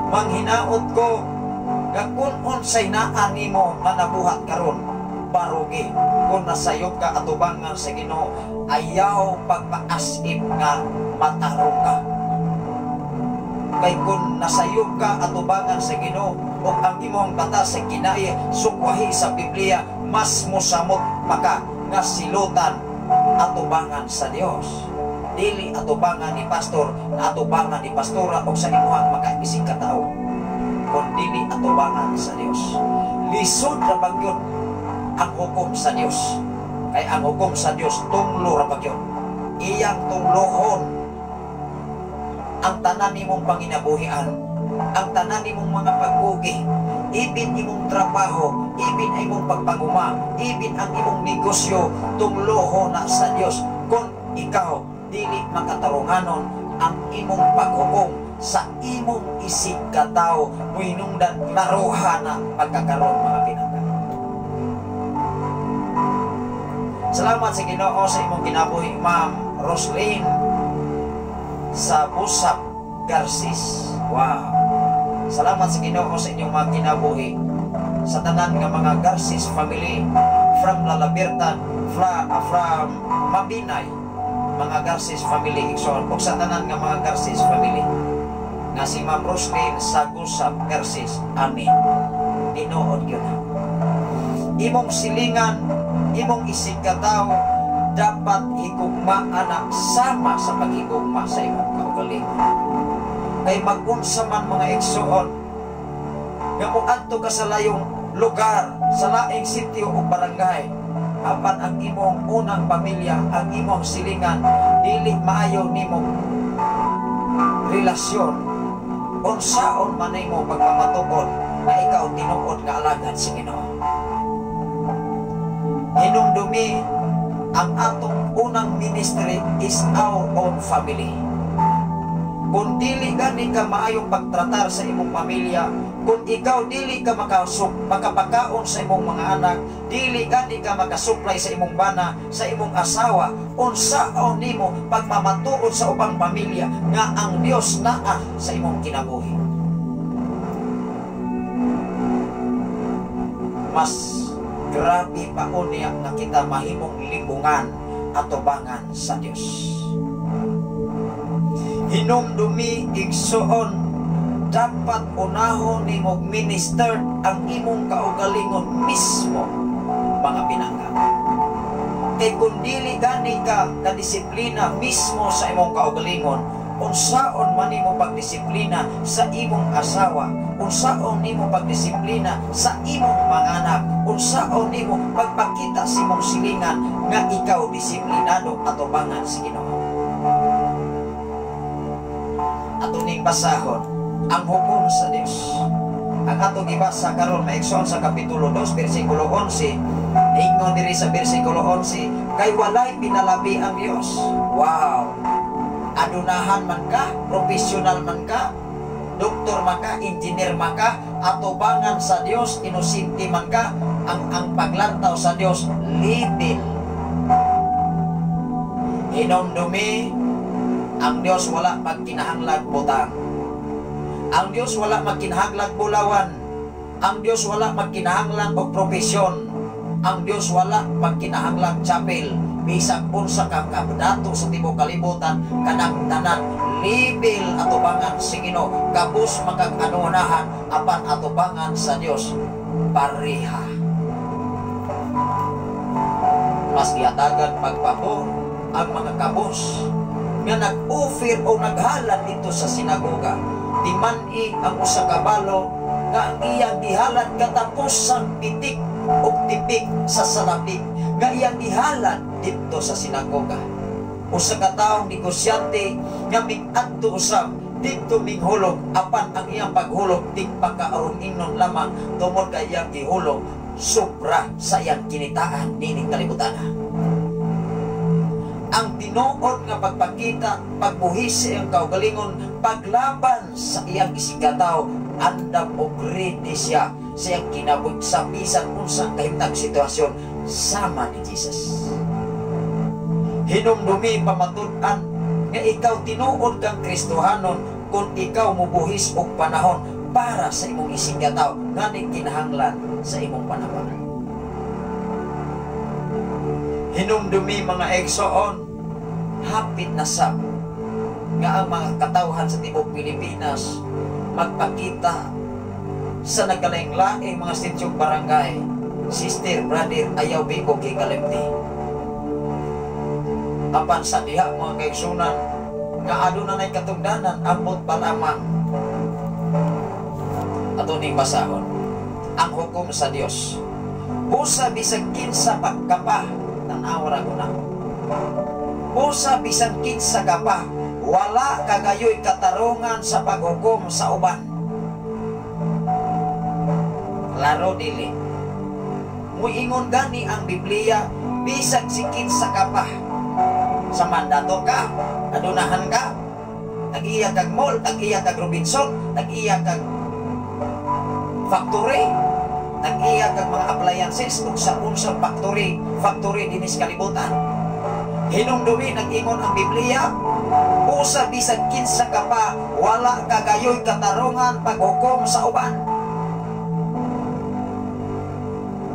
S5: manghinaot ko nga kung unsay naa nimo nga nabuhat karon, barugi kung nasayop ka atubangan sa Ginoo, ayaw pagpaasip nga matarong ka. Kay kung nasayop ka atubangan sa Ginoo o ang imong batas sa kinaiya sukwahi sa Biblia, mas mosamot pa ka nga silutan atubangan sa Dios, dili atubangan ni pastor, na atubangan ni pastora o sa imuhang makaisig katao, kun dili atubangan sa Dios. Lisod ra bagyod ang hukom sa Dios, kay ang hukom sa Dios tunglo ra bagyod. Iyang tunglohon ang tanan nimong panginabuhian, ang tanan nimong mga pagkugi, ibin imong trabaho, ibin ang imong pagpanguma, ibin ang imong negosyo, tungloho na sa Dios kung ikaw dili makatarunganon ang imong paghukom sa imong isig katawo. Muhinungdan klaroha na pagkakaroon, mga pinangga. Salamat sa Ginoo sa imong kinabuhi, Ma'am Roslyn sa Busap Garcis. Wow. Salamat sa Ginoo sa inyong mga kinabuhi. Sa tanan nga mga Garcis family from Lalabertan, from Mabinay, mga Garcis family igsoon, ug sa tanan nga mga Garcis family nga si Ma'am Roslyn sa Gusap Garcis. Amen. Tinuod gyud. Imong silingan, imong isig katawo, dapat higugma ana sama sa paghigugma sa imong kaugalingon. Kay magunsa man, mga igsoon, nga moadto ka sa layong lugar, sa laing sitio o barangay, apan ang imong unang pamilya, ang imong silingan, dili maayo nimong relasyon, unsaon man nimo pagpamatukod na ikaw tinuod nga alagad sa Ginoo? Hinumdumi, ang atong unang ministry is our own family. Kung dili gani ka maayong pagtratar sa imong pamilya, kung ikaw dili ka makapakaon sa imong mga anak, dili gani ka makasupply sa imong bana, sa imong asawa, unsaon nimo pagmamatuod sa ubang pamilya nga ang Dios naa sa imong kinabuhi? Mas grabe pa unya nga kita mahimong limbungan atubangan sa Dios. Hinumdumi, igsuon, dapat unahon nimo minister ang imong kaugalingon mismo, mga pinangga. Kay kung dili gani ka kadisiplina mismo sa imong kaugalingon, unsaon man nimo pagdisiplina sa imong asawa, unsaon nimo pagdisiplina sa imong mga anak, unsaon nimo pagpakita sa imong silingan nga ikaw disiplinado atubangan sa Ginoo? Ato ning basahon ang hukom sa Dios. Ang atong gibasa karon, maigsoon, sa kapitulo 2 bersikulo 11, ingon diri sa bersikulo 11, kay walay pinalabi ang Dios. Wow. Adunahan man ka, profesional man ka, doktor man ka, engineer man ka, atubangan sa Dios inosente man ka, ang paglantaw sa Dios level. Hinumdumi, ang Dios wala magkinahanglag butang. Ang Dios wala magkinahanglag bulawan. Ang Dios wala magkinahanglan og propesyon. Ang Dios wala magkinahanglag chapel. Bisag unsa ka kadato sa tibuok kalibutan, kanang tanan level atubangan sa Ginoo, kabus makag-anunahan, apan atubangan sa Dios pareha. Mas gihatagan pagpabor ang mga kabus nga nag-offer o naghalad dito sa sinagoga. Timan-i ang usa ka balo nga ang iyang gihalad katapusang pitik og tipik sa salabik nga iyang gihalad dito sa sinagoga. Usa ka taong negosyante nga mig-adto usab didto minghulog, apan ang iyang paghulog tigpakaaron ingnon lamang tungod kay iyang gihulog sobra sa iyang kinitaan niining kalibutan. Ang tinuod nga pagpakita, pagbuhis sa iyang kaugalingon, paglaban sa iyang isigkatawo, andam og ready siya sa iyang kinabuhi sa bisan unsang kahimtang sitwasyon sama ni Jesus. Hinumdumi, pamatud-an, nga ikaw tinuod kang Kristohanon kung ikaw mubuhis og panahon para sa imong isigkatawo nga kinahanglan sa imong panahon. Hinumdumi, mga igsoon, hapit na sab nga ang mga katawhan sa tibuok Pilipinas magpakita sa nagkalaing-laing mga sityong barangay. Sister, brother, ayaw bigo kay kalimti. Apan sa diha, mga kaigsunan, nga aduna nay katugdanan, ambot pa lamang ato ning basahon ang hukom sa Dios. Busa bisag kinsa pa ka pa, tan-aw ra ko na. Busa bisan kinsa ka pa, wala kagayoy katarungan sa paghukom sa uban. Klaro dili? Muingon gani ang Biblia, bisag si kinsa ka pa, sa mandato ka, adunahan ka, tag-iya kag mall, tag-iya kag Robinson, tag-iya kag factory, tag-iya kag mga appliances ug sa unsang factory, factory dinis kalibutan. Hinumdumi, nag-ingon ang Biblia, usa bisag kinsa ka pa, wala kagayoy katarungan paghukom sa uban.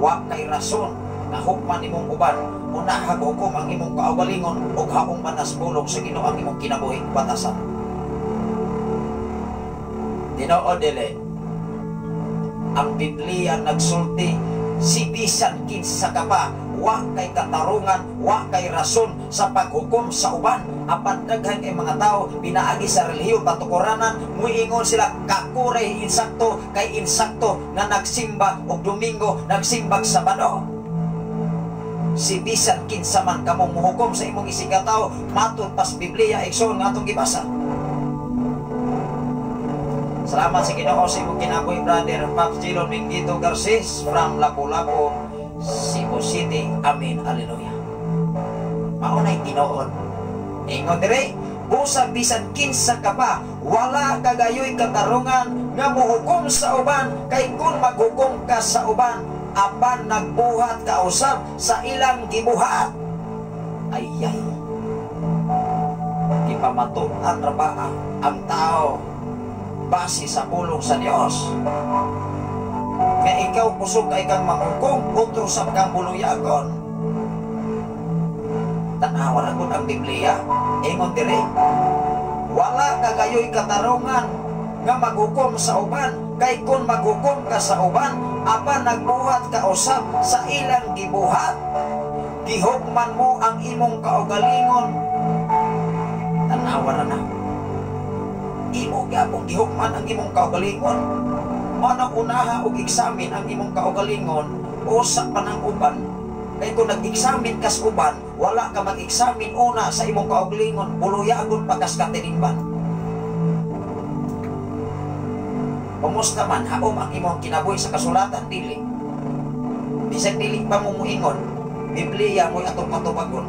S5: Wa kay rason nga hukman nimong uban, unahag hukom ang imong kaugalingon ug haong manasbulog sa Ginoo ang imong kinabuhi batasan. Tinuod dili? Ang Biblia nagsulti, si bisan kinsa ka pa, wa kay katarungan, wa kay rason sa paghukom sa uban. Apan daghan kay mga tao pinaagi sa relihiyon patukuranan, muingon sila kakuray insakto kay insakto nga nagsimba og Domingo, nagsimbag Sabado. Si bisan kinsa man kamo muhukom sa imong isigkatawo, matud pas Biblia, igsoon, nga atong gibasa. Salamat sa Ginoo sa imong kinabuhi, brother Pops Gilon Mingito Garces from Lapu-Lapu, Cebu City. Amen. Hallelujah. Mao na'y tinuod. Ingon dire, busa bisan kinsa ka pa, wala kagayoy katarungan nga muhukom sa uban, kay kung maghukom ka sa uban, apan nagbuhat ka usab sa ilang gibuhat. Ayay. Gipamatud-an ra ba ang tao base sa pulong sa Dios? Nga ikaw kusog kay kang manghukom, otro sa kang buluyagon. Tanawa ra gud ang Biblia. Ingon dire, wala kagayoy katarungan nga maghukom sa uban, kay kung maghukom ka sa uban, apan nagbuhat ka usab sa ilang gibuhat. Gihukman mo ang imong kaugalingon. Tanawa ra na. Imo gyapon gihukman ang imong kaugalingon. Mao nang unaha og examine ang imong kaugalingon usa pa ng uban. Kay kung nag-examine kas uban, wala ka mag-examine una sa imong kaugalingon, buluyagon pa kas katilingban. Kumusta man haom ang imong kinabuhi sa kasulatan dili? Bisag dili pa mo muingon, Biblia mo'y atong patubagon.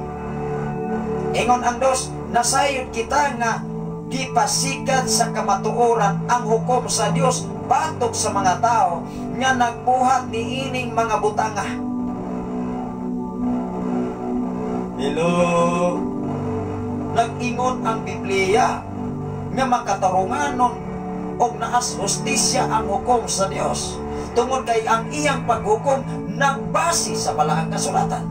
S5: Ingon ang dos, nasayod kita nga gipasikat sa kamatuoran ang hukom sa Dios batok sa mga tao nga nagbuhat niining mga butanga. Hello. Nag-ingon ang Biblia nga makatarunganon og naas hustisya ang hukom sa Dios tungod kay ang iyang paghukom nagbase sa balaang kasulatan.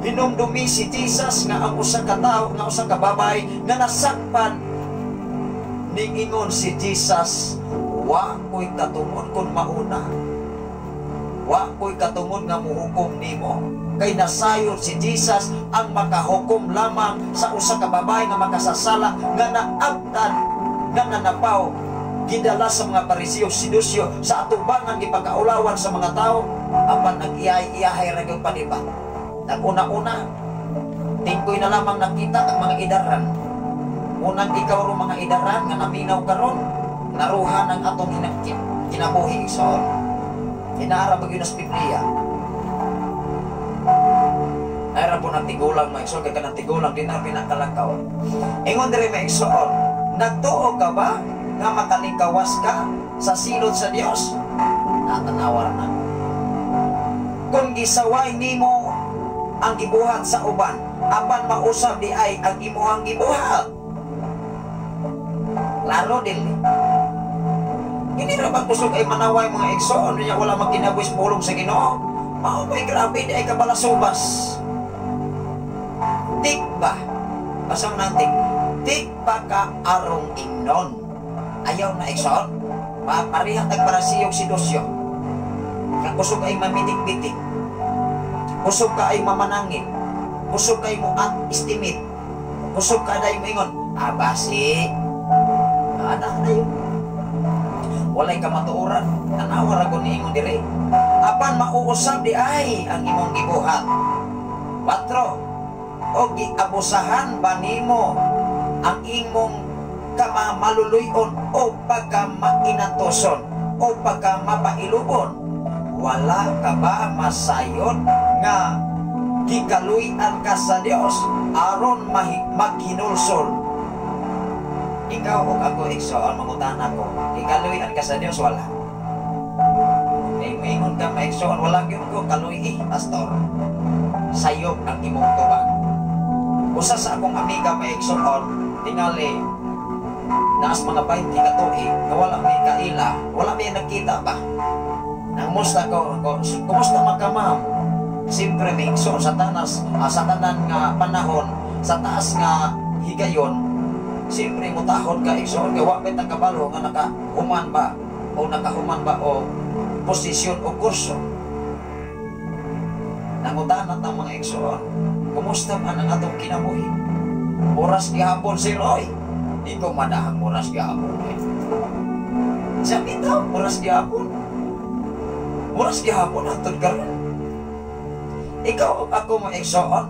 S4: Hinumdumi si Jesus nga ang usa ka tawo, nga usa ka babae nga nasakpan. Niingon si Jesus, "Wa ko'y katungod kung mauna. Wa ko'y katungod nga muhukom nimo." Kay nasayod si Jesus ang makahukom lamang sa usa ka babae nga makasasala, nga naabtan, nga nanapaw, gidala sa mga Pariseo, Saduseo sa atubangan, gipakaulawan sa mga tao, apan nag-iyahay-iyahay ra gyud paniba. Nag-una-una, tingkoy na lamang nakita ang mga idaran. Unang ikaw ro mga idaran nga naminaw karon, naruhan ang atong kinabuhi, igsoon. Inaara ba gyud sa Biblia? Ay po ng tigulang, mga igsoon, kay kanang tigulang di na pinakalakaw. Ingon diri, mga igsoon, nagtuo ka ba nga makalikawas ka sa silot sa Dios? Natanawar na. Kung gisaway nimo ang gibuhat sa uban, apan mausab di ay ang imuhang gibuhat. Klaro dili. Kini ra ba kusog ay manaway, mga igsoon, niya wala magkinabuhi sa pulong sa Ginoo. Mao ba'y grabe di ay kabalasubas. Tik ba? Basa mo ng tik. Tik pa ka arong ingnon. Ayaw na, igsoon. Pareha tag Pariseo og Saduseo. Kusog ay mamitik-bitik. Kusog ka ay mamanangin. Kusog kay mo at estimate. Kusog ka dahil moingon, abasi. Ana na yun. Walay kamatuoran. Tanawa ra ko niingon diri. Apan mauusab di ay ang imong gibuhat. Patro, o giabusahan ba nimo ang imong kamamaluluyon o pagkamainantoson o pagkamapailubon? Wala ka ba masayod nga gikaluy-an ka sa Dios aron maghinulsol? Ikaw o ako, igsoon, mangutana ko, gikaluy-an ka sa Dios, wala? Kay moingon ka, maigsoon, "Wala gyud ko kaluy eh, pastor." Sayop ang imong tubag. Usa sa akong amiga, maigsoon, tingali naas mga 20 ka tuig nga wala may kaila, wala may nagkita ba. Nangmusta ko, ko, "Kumusta man ka, ma'am?" Siyempre, may igsoon, sa tanas, sa tanan nga panahon, sa taas nga higayon, siyempre mutahod ka, igsoon, kay wa may kabalo nga nakahuman ba o nakahuman ba o posisyon o kurso. Nangutana ta, mga igsoon, "Kumusta man ang atong kinabuhi?" "Oras gihapon si Roy." Di ko madahang oras gihapon eh. Sa bitaw, oras gihapon. Oras gihapon hantod karon. Ikaw ug ako, mga igsoon,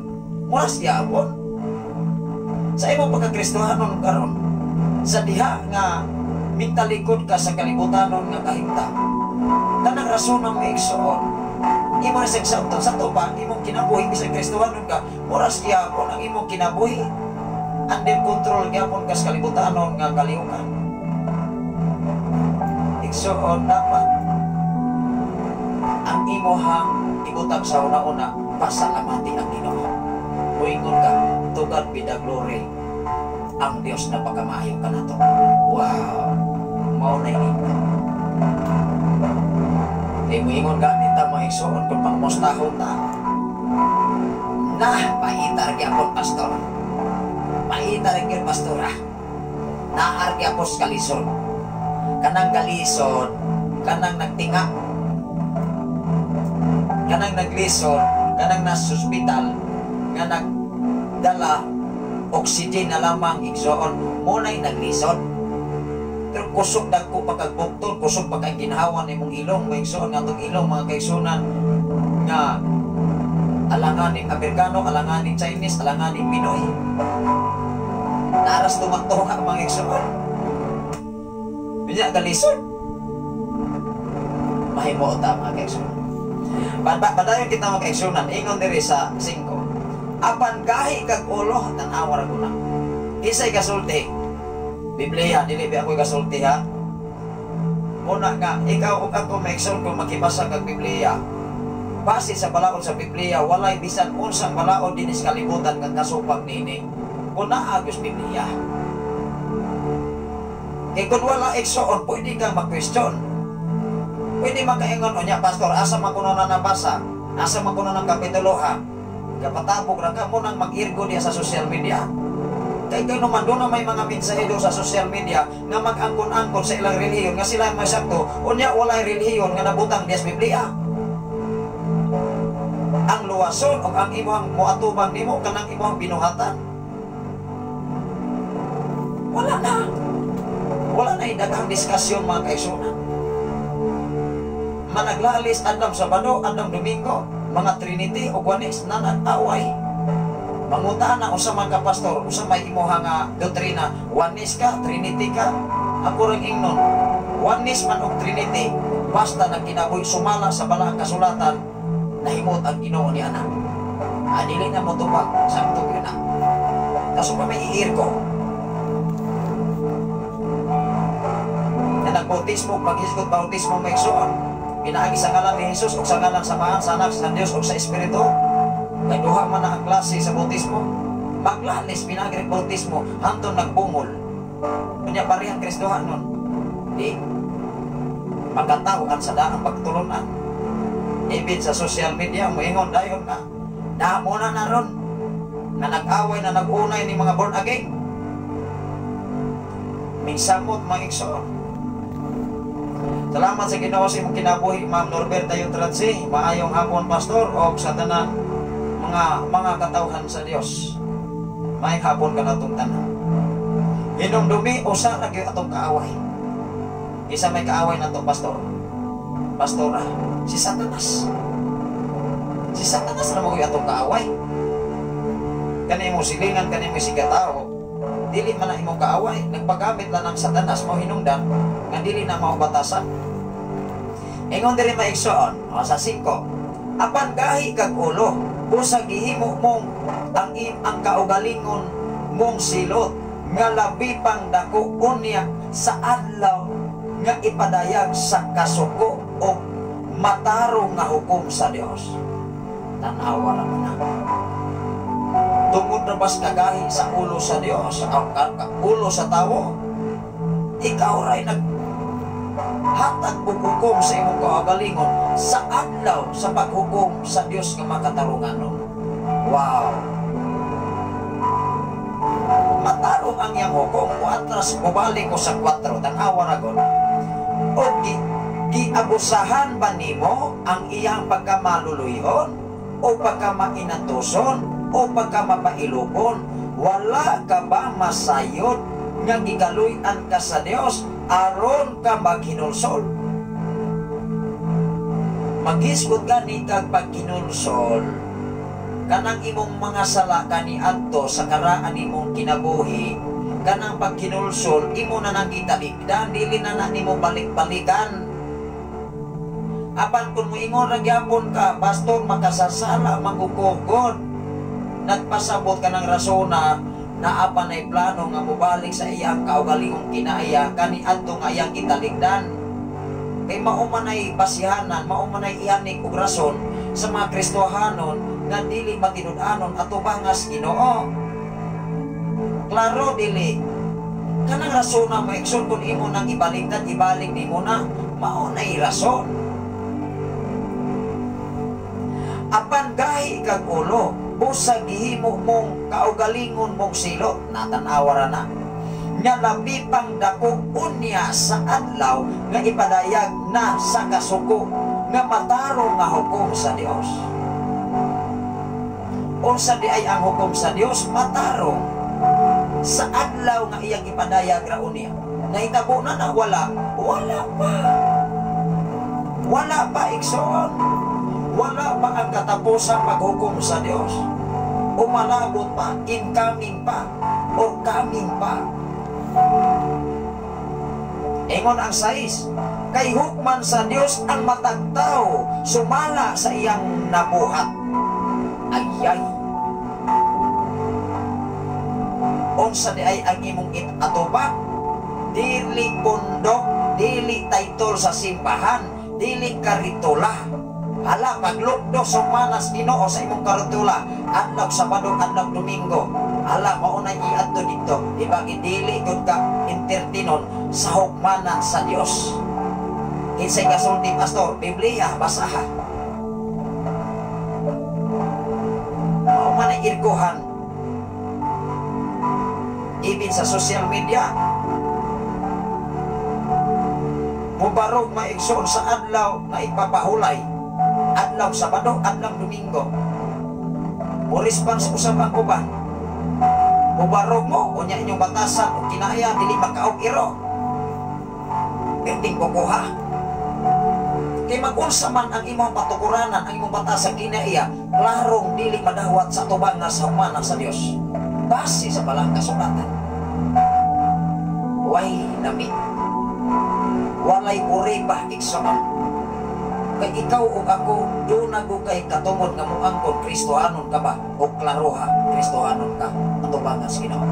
S4: oras gihapon. Sa imong pagkakristohanon karon, sa diha nga mitalikod ka sa kalibutanon nga kahimtang. Kanang rason ng mga igsoon, imo na sa sa to pa, imong kinabuhi bisag Kristohanon ka, oras gihapon ang imong kinabuhi. Under control gihapon ka sa kalibutanon nga kalihukan. Igsoon, dapat ang imuhang ibutang sa una-una, pasalamati ang Ginoo. Muingon ka, "To God be the glory." Ang Dios na pagkamaayo ka nato. Wow! Mao na ini. Kay muingon gani ta, mga igsoon, kung pangmustahon ta. "Na, paitar gyapon, pastor. Paitar gyud, pastora. Naar gyapon sa kalisod." Kanang kalisod, kanang nagtinga, kanang naglisod, kanang nasa ospital, nga nagdala oxygen na lamang, igsoon, muna'y naglisod. Pero kusog dagko pagkagbukton, kusog pagkaginhawa nimong ilong, mga igsoon, nga atong ilong, mga kaigsunan, nga alanganing Amerikano, alanganing Chinese, alanganing Pinoy. Naras tumaktuha, mga igsoon. Binya kalisod. Mahimuot ta, mga kaigsunan. Padayon kita, mga kaigsunan, ingon diri sa 5. Apan gahi kag ulo, tan-awa ra ko na. Kisay kasulti? Biblia, dili ba ako'y kasulti ha? Muna nga, ikaw ug ako, maigsoon, kung makibasa kag Biblia, base sa balaod sa Biblia, walay bisan unsang balaod dinis kalibutan kang kasupag nini. Kung naagos Biblia. Kay kung wala, igsoon, pwede kang mag-question. Pwede makaingon, "Unya, pastor, asa man kuno na nabasa? Asa man kuno ng kapitulo ha?" Kapatabog ra ka mo nang mag-irgo diya sa social media. Kay kay naman doon na may mga mensahe doon sa social media nga mag-angkon-angkon sa ilang relihiyon nga sila ang may sakto, unya walay relihiyon nga nabutang diya sa Biblia. Ang luwason o ang imuhang muatubang nimo kanang imuhang binuhatan. Wala na. Wala na daghang diskusyon, mga kaigsuonan. Managlalis adlaw Sabado, adlaw Domingo, mga Trinity o Oneness na nag-away. Mangutana usa man ka pastor, usa may imuha nga doktrina, Oneness ka, Trinity ka. Ako ring ingnon, Oneness man og Trinity, basta nagkinabuhi sumala sa balaang kasulatan, nahimot ang Ginoo ni ana. Ah, dili na mo tubag, sakto yun na. Kaso pa may iir ko. Na nagbautismo, paghisgot bautismo may igsoon. Pinaagi sa ngalan ni Jesus o sa ngalan sa Amahan, sa Anak, sa Dios o sa Espiritu. Kay duha man na ang klase sa bautismo. Maglalis pinaagi rin bautismo hantong nagbungol. Unya parehang Kristohan nun. Di magkatao sa daang pagtulunan. Ibig sa social media moingon dayon na damo na naron nga nag-away na nag-unay ni mga born again. Minsamot mga igsoon. Salamat sa Ginoo sa imong kinabuhi, Ma'am Norberta Yutratsi. Maayong hapon, pastor, og sa tanan mga katawhan sa Dios. Maayong hapon kanatong tanan. Hinumdumi usa ra gyud atong kaaway. Isa may kaaway nato, pastor. Pastora, si Satanas. Si Satanas ra mo atong kaaway. Kani imong silingan, kani imong sigatao, dili man na imong kaaway, nagpagamit lang ng Satanas mo hinungdan nga dili na mao batasan. Ingon diri maigsoon, o, sa 5. Apan gahi kag ulo, busa gihimo mong ang kaugalingon mong silot nga labi pang dako unya sa adlaw nga ipadayag sa kasuko o matarong nga hukom sa Dios. Tan-awa ra man na. Tungod na bas kagahi sa ulo sa Dios, ang ulo sa tawo, ikaw ray nag hatag og hukom sa imong kaugalingon sa adlaw sa paghukom sa Dios nga makatarunganon. Wow! Matarong ang iyang hukom. O atras, mubalik ko sa 4, tan-awa ra gud. O giabusahan ba nimo ang iyang pagkamaluluyon o pagkamainantuson o pagkamapailubon? Wala ka ba masayod nga gikaluy-an ka sa Dios aron ka maghinulsol? Maghisgot gani kag paghinulsol kanang imong mga sala kaniadto sa karaan nimong kinabuhi, kanang paghinulsol imo na nang gitalikdan, dili na na nimo balik-balikan. Apan kung moingon ra gyapon ka, pastor, makasasala magukogod, nagpasabot ka ng rasona na apan ay plano nga mobalik sa iyang kaugalingong kinaya kaniadto nga iyang gitalikdan. Kay mao man ay basihanan, mao man ay ihanik og rason sa mga Kristohanon nga dili matinud-anon atubangas Ginoo. Klaro dili kanang rasona mo igsoon, kung imo nang ibaligtad, ibalik nimo na, mao nay rason. Apan gahi kag ulo, busa gihimo mong kaugalingon mong silot, natanawa ra na. Nga labi pang dako unya sa adlaw nga ipadayag na sa kasuko nga matarong nga hukom sa Dios. Unsa di ay ang hukom sa Dios? Matarong. Sa adlaw nga iyang ipadayag ra unya. Nahitabo na na wala? Wala pa. Wala pa, igsoon. Wala pa ang katapusang paghukom sa Dios. Umalabot pa, incoming pa, or coming pa. Ingon ang 6, kay hukman sa Dios ang matag tawo sumala sa iyang nabuhat. Ayay. Unsa di ay ang imong atubang? Dili pundok, dili title sa simbahan, dili karitula. Hala, paglukdo sumanas Ginoo sa imong karutula, adlaw Sabado, adlaw Domingo. Hala, mao na iadto didto. Di ba gidili gud ka entertainon sa hukmanan sa Dios? Kinsay kasulti, pastor? Biblia, basaha. man ay irgohan. Even sa social media, mubarog maigsoon sa adlaw na ipapahulay, adlaw Sabado, adlaw Domingo. Mo response usab ang uban. Mubarog mo, unya inyong batasan o kinaya, dili makaog iro. Perting kukuha. Kay mag-unsa man ang imong patukuranan, ang imong batasan kinaiya, klarong dili madawat sa tubang nga sa humana sa Dios. Base sa balang kasulatan. Way nami. Walay uriba igsoon. Kay ikaw ug ako duna ko kay katungod nga moangkon Kristohanon ka ba o klaroha Kristohanon ka atubangan sa Ginoo.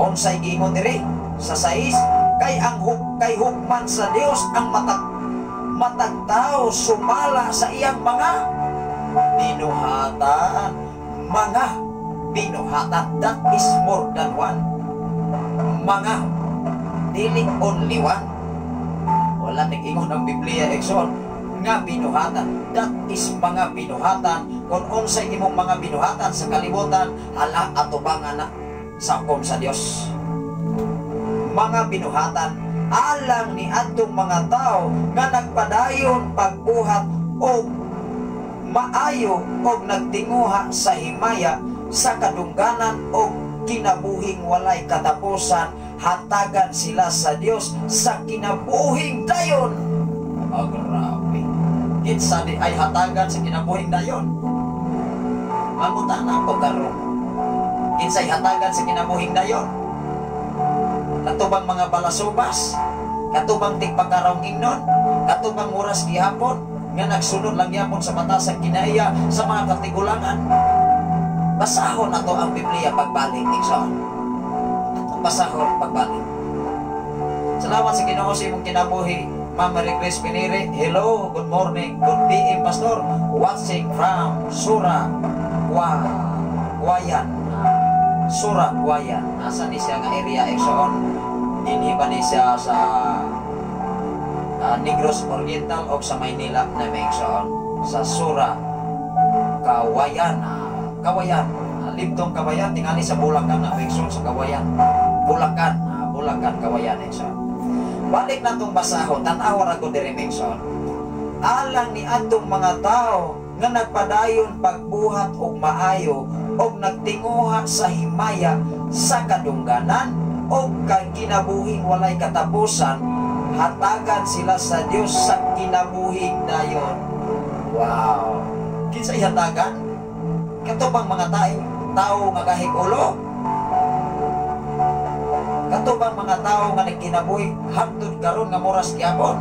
S4: Unsay giingon diri sa 6, kay ang kay hukman sa Dios ang matag tao sumala sa iyang mga binuhatan. Mga binuhatan, that is more than one. Mga, dili only one. Wala nag-ingon ang Biblia, Exxon, nga binuhatan. That is mga binuhatan. Kung unsay imong mga binuhatan sa kalibutan, hala atubangan na sa hukom sa Dios. Mga binuhatan alang ni adtong mga tao nga nagpadayon pagbuhat og maayo og nagtinguha sa himaya sa kadungganan og kinabuhing walay katapusan, hatagan sila sa Dios sa kinabuhing dayon. Oh, grabe. Kinsa di ay hatagan sa kinabuhing dayon? Mangutana ko karon. Kinsay hatagan sa kinabuhing dayon? Katubang mga balasubas, katubang tigpagkarong ingnon, katubang oras gihapon nga nagsunod lang gyapon sa batasang kinaiya sa mga katigulangan. Basahon nato ang Biblia pagbalik, igsoon. Atong basahon pagbalik. Salamat sa Ginoo sa imong kinabuhi, Ma'am Mary Grace Piniri. Hello, good morning, good PM, Pastor. Watching from Sura, Kawayan. Sura, Kawayan. Asa ni siya nga area, igsoon? Dinhi ba ni siya sa Negros Oriental o sa Maynila na may igsoon? Sa Sura, Kawayan. Kawayan. Libtong Kawayan, tingali sa Bulacan na igsoon, sa Kawayan. Bulacan, Bulacan, Kawayan, igsoon. Balik na itong basahon, tan-awa ra ko diri, igsoon. Alang ni adtong mga tao nga nagpadayon pagbuhat og maayo og nagtinguha sa himaya sa kadungganan og kinabuhing walay katapusan, hatagan sila sa Dios sa kinabuhing dayon. Wow! Kinsay hatagan? Kato bang mga tao nga gahig ulo? Kato bang mga tao nga nagkinabuhi hangtod karon nga moras gyapon?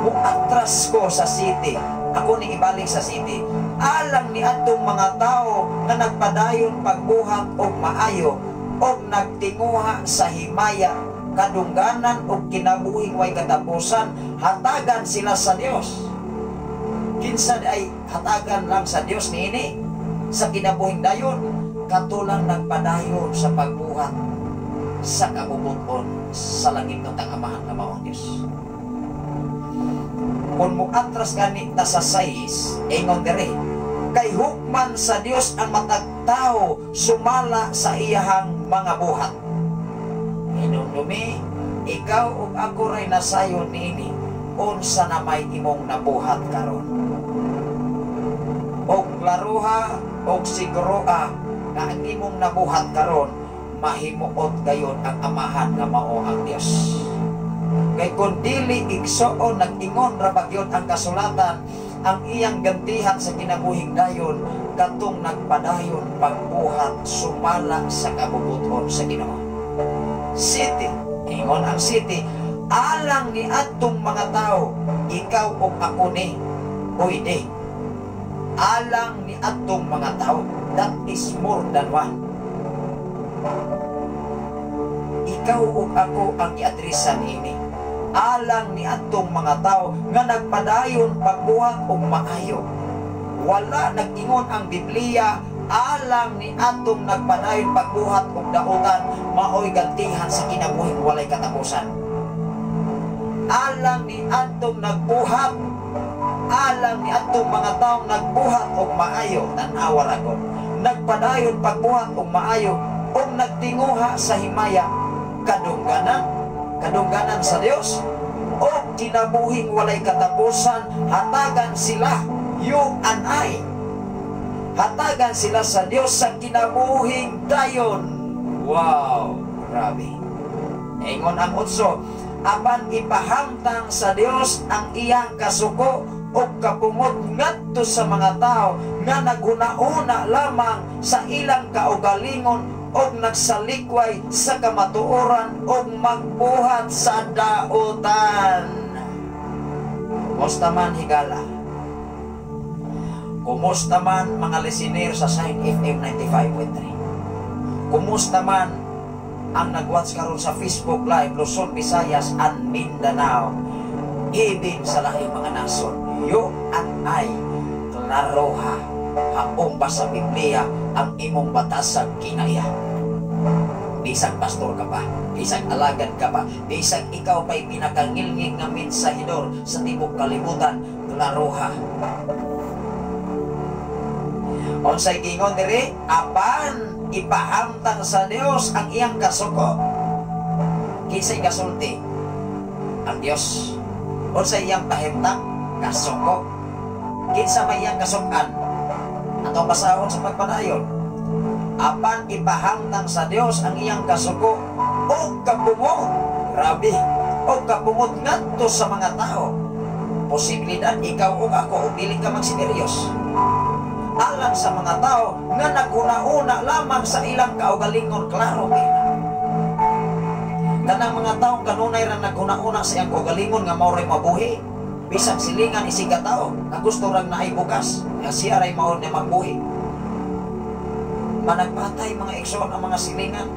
S4: Muatras ko sa city. Ako ni ibalik sa city. Alang ni adtong mga tao nga nagpadayon pagbuhat og maayo og nagtinguha sa himaya kadungganan og kinabuhing way katapusan, hatagan sila sa Dios. Kinsa ay hatagan lang sa Dios niini sa kinabuhing dayon, katulang nagpadayon sa pagbuhat sa kabubuton sa langit ng Amahan nga mao ang Dios. Kung muatras gani ta sa 6, ingon diri, kay hukman sa Dios ang matag tao sumala sa iyahang mga buhat. Hinumdumi, ikaw ug ako ray nasayon niini, unsa na may imong nabuhat karon. Og klaruha og siguroa nga ang imong nabuhat karon mahimuot gayon ang Amahan nga mao ang Dios. Kay kun dili igsoon nag-ingon ra ba gyud ang kasulatan, ang iyang gantihan sa kinabuhing dayon katong nagpadayon pagbuhat sumala sa kabubuton sa Ginoo. City, ingon ang city, alang ni adtong mga tao, ikaw ug ako ni pwede. Alang ni adtong mga tao, that is more than one. Ikaw ug ako ang iadresan ini. Alang ni adtong mga tao nga nagpadayon pagbuhat og maayo. Wala nag-ingon ang Biblia alang ni adtong nagpadayon pagbuhat og dautan, maoy gantihan sa kinabuhing walay katapusan. Alang ni adtong nagbuhat Alang ni atong mga taong nagbuhat og maayo, tan-awa ra gud. Nagpadayon pagbuhat og maayo ug nagtinguha sa himaya, kadungganan, kadungganan sa Dios o kinabuhing walay katapusan, hatagan sila, you and I. Hatagan sila sa Dios sa kinabuhing dayon. Wow, grabe. Ingon ang 8, apan ipahamtang sa Dios ang iyang kasuko o kapungot ngadto sa mga tao nga naghuna-una lamang sa ilang kaugalingon og nagsalikway sa kamatuoran og magbuhat sa dautan. Kumusta man, higala? Kumusta man, mga listener sa Shine FM 95.3? Kumusta man ang nag-watch karon sa Facebook Live, Luzon, Visayas and Mindanao? Even sa lahing mga nasod, you and I, klaroha, haong ba sa Biblia ang imong batasag kinaya? Bisag pastor ka pa, bisag alagad ka pa, bisag ikaw pa'y pinakangilngig nga mensahidor sa tibok kalibutan, klaroha. Unsay gingon diri? Apan ipahamtang sa Dios ang iyang kasuko. Kinsay gasulti? Ang Dios. Unsay iyang pahimtang? Kasuko. Kinsa may iyang kasukan? Atong basahon sa pagpadayon. Apan ipahamtang sa Dios ang iyang kasuko o kapungot. Grabe. O kapungot ngadto sa mga tao. Posibilidad ikaw o ako o dili ka magsineryos. Alang sa mga tao nga naghuna-una lamang sa ilang kaugalingon, klaro kay kanang mga tao kanunay ra naghuna-una sa iyang kaugalingon nga mao ray mabuhi, bisag silingan isig ka tao nga gusto rang naay bugas nga siya ray mao na magbuhi. Managpatay, mga igsoon, ang mga silingan,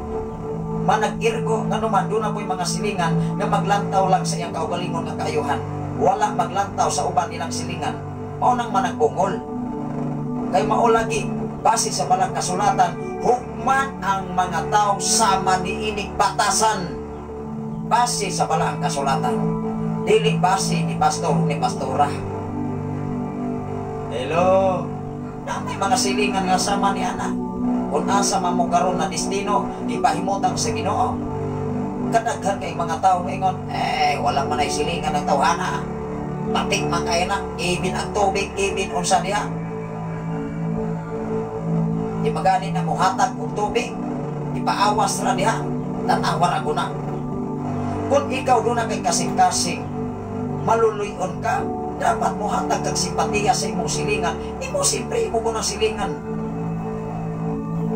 S4: manag-irgo. Ngano man doon na po'y mga silingan nga maglantaw lang sa iyang kaugalingon nga kaayuhan, wala maglantaw sa uban nilang silingan, mao nang managbungol. Kay mao lagi, base sa balang kasulatan, hukman ang mga tao sama niinig batasan. Base sa balang kasulatan. Dili base ni pastor ni pastora. Hello. Na may mga silingan nga sama ni ana. Kung asa man mo karon na destino, di pahimutang sa Ginoo. Kadaghan kay mga tao ingon, eh, wala man ay silingan ng tawhana. Patik man kay na, ibin ang tubig, ibin unsa diha. Di magani na muhatag og tubig, ipaawas ra diha, tan-awa ra guna. Kung ikaw doon na kay kasing-kasing, maluluyon ka, dapat muhatag kag simpatiya sa imong silingan. Imo siyempre, imo ko ng silingan.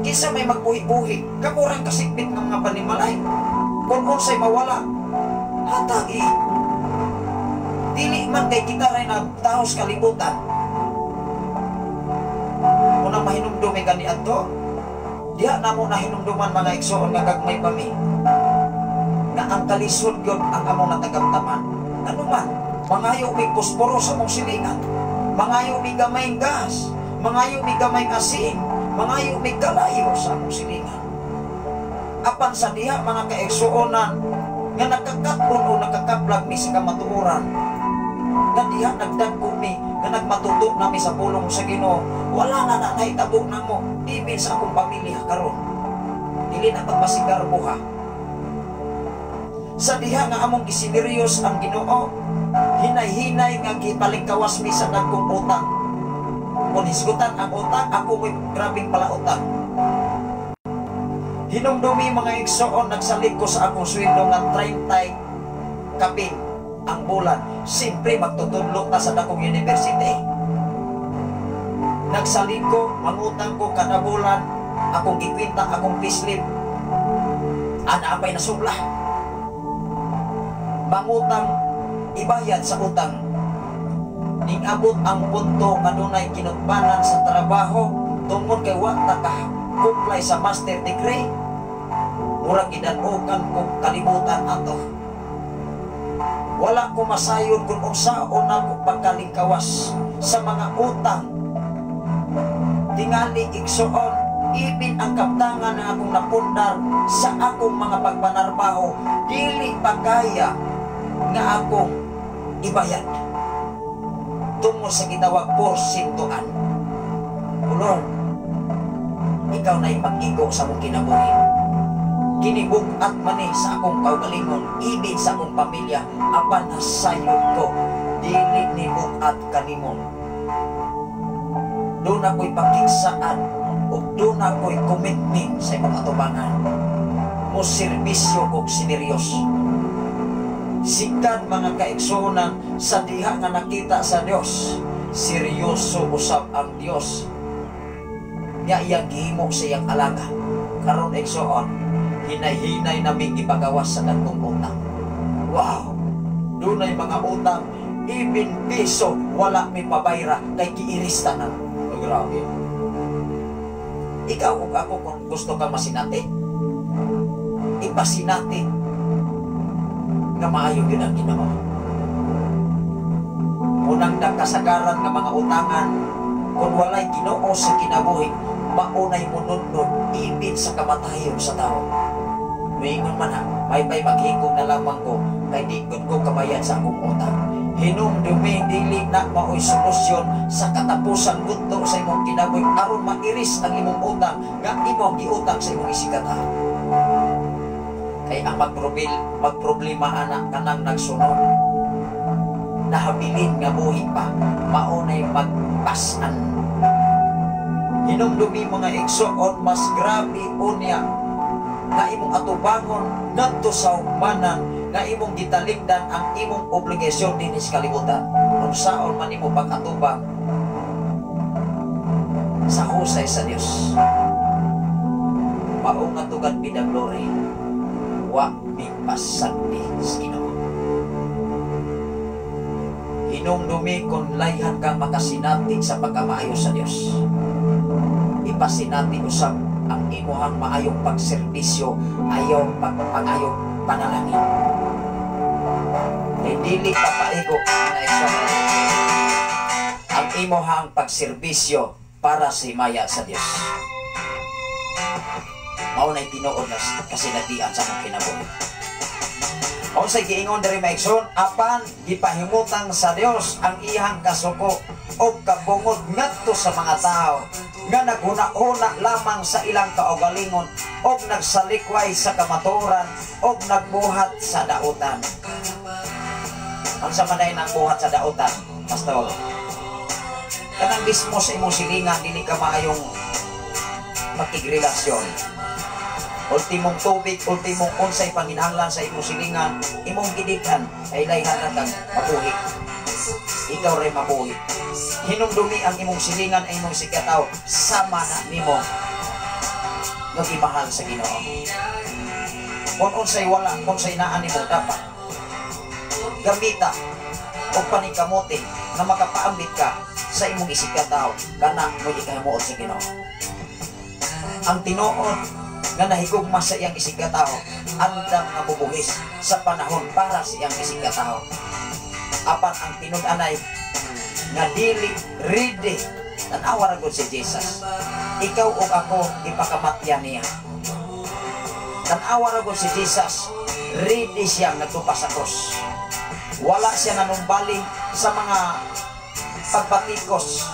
S4: Kinsa may magbuhi-buhi, kamurang kasikbit ng mga panimalay. Kung unsay mawala, hatagi. Dili man kay kita ray nagtaos kalibutan. Kung ang mahinumdumi gani adto, diha namo nahinumduman, mga igsoon, nga gagmay pa mi. Nga ang kalisod gyud ang among natagamtaman. Ano man, mangayo mig posporo sa among silingan. Mangayo mig gamayng gas, mangayo mig gamayng asin, mangayo mig kalayo sa among silingan. Apan sa diha, mga kaigsuonan, nga nakakatpon o nakakaplag mi sa kamatuoran, nga diha nagdagko mi, nga nagmatuto nami sa pulong sa Ginoo, wala na na nahitabo namo, ibin sa akong pamilya karon. Dili na pagpasigarbo ha. Sa diha nga among gisineryos ang Ginoo, hinay-hinay nga gipalingkawas mi sa dagkong utang. Kung hisgutan ang utang, ako mo'y grabing palautang. Hinumdumi, mga igsoon, nagsalig ko sa akong sweldo nga 30 kapin ang bulan. Siyempre, magtutudlo ta sa dakong university. Nagsalig ko, mangutang ko kada bulan, akong gikwenta, akong payslip. Ana apay nasubla. Mangutang, ibayad sa utang. Ning abot ang punto nga dunay kinutbanan sa trabaho tungod kay wa ta ka comply sa master degree. Murag gidan-okan ko kalibutan ato. Wala ko masayod kung unsaon ako pagkalingkawas sa mga utang. Tingali, igsoon, ibin ang kaptangan na akong napundar sa akong mga pagpanarbaho, dili pa kaya nga akong ibayad.
S5: Tungod sa gitawag porsintuan. Pulong, ikaw na mag-igo sa mong kinabuhi. Kinibug-at man ni sa akong kaugalingon, ibig sa akong pamilya, apan nasayod ko, dili ni bug-at kanimo. Doon ako'y pakigsaan, ug doon ako'y commitment sa imong atubangan. Mo serbisyo kog sineryos. Sikan, mga kaigsuonan, sa diha nga nakita sa Dios, seryoso usab ang Dios nga iyang gihimo sa iyang alagad. Karon, igsoon, hinay-hinay naming gipagawas sa dagkong utang. Wow! Dunay mga utang, even piso wala mi pabayra kay giirista na. Oh, grabe. Ikaw ug ako, kung gusto ka masinati, ipasinati nga maayo gyud ang Ginoo. Unang nagkasagaran nga mga utangan, kung walay Ginoo sa kinabuhi, maunay munudnod ibig sa kamatayon sa tao. Moingon man ha, may pay maghigog na lamang ko, kay di gud ko kabayad sa akong utang. Hinumdumi, dili na maoy solusyon sa katapusan gudto sa imong kinabuhi aron mairis ang imong utang nga imong giutang sa imong isigkatawo. Kay ang magproblema ana kanang nagsunod. Nahabilin nga buhi pa, maunay magpasan. Hinumdumi, mga igsoon, mas grabe unya nga imong atubangon ngadto sa hugmanan nga imong gitalikdan ang imong obligasyon dinhi sa kalibutan. Unsaon man nimo pag-atubang sa husay sa Dios. Mao nga to God be the glory. Wa mi pasagdi sa Ginoo. Hinumdumi, kung layhan kang makasinati sa pagkamaayo sa Dios, ipasinati usab ang imuhang maayong pagserbisyo, ayaw pagpangayong panalangin. Kay dili pa paigo na igsoon ang imuhang pagserbisyo para sa himaya sa Dios. Mao na'y tinuod na kasinatian sa akong kinabuhi. Unsay giingon diri, mga igsoon? Apan gipahimutang sa Dios ang iyang kasuko og kabungod ngadto sa mga tao nga naghuna-huna lamang sa ilang kaugalingon og nagsalikway sa kamatuoran og nagbuhat sa dautan. Unsa man ay nang buhat sa dautan, Pastor? Kanang mismo sa imong silingan, dili ka maayong makigrelasyon. Ultimong tubig, ultimong unsay panginahanglan sa imong silingan, imong gidikan, ay layhan na kang mabuhi. Ikaw rin mabuhi. Hinumdumi, ang imong silingan ay imong isigkatawo, sama na nimo nga gimahal sa Ginoo. Kung unsay wala, kung unsay naa nimo, dapat gamita og paningkamuti nga makapaambit ka sa imong isigkatawo, kana mo ikahimuot sa Ginoo. Ang tinuod nga nahigugma sa iyang isigkatawo, andam nga mubuhis sa panahon para sa iyang isigkatawo. Apan ang tinud-anay nga dili ready, tan-awa ra gud si Jesus. Ikaw ug ako, ipakamatyan niya. Tan-awa ra gud si Jesus, ready siya nagtupa sa krus. Wala siya nanumbaling sa mga pagpatikos.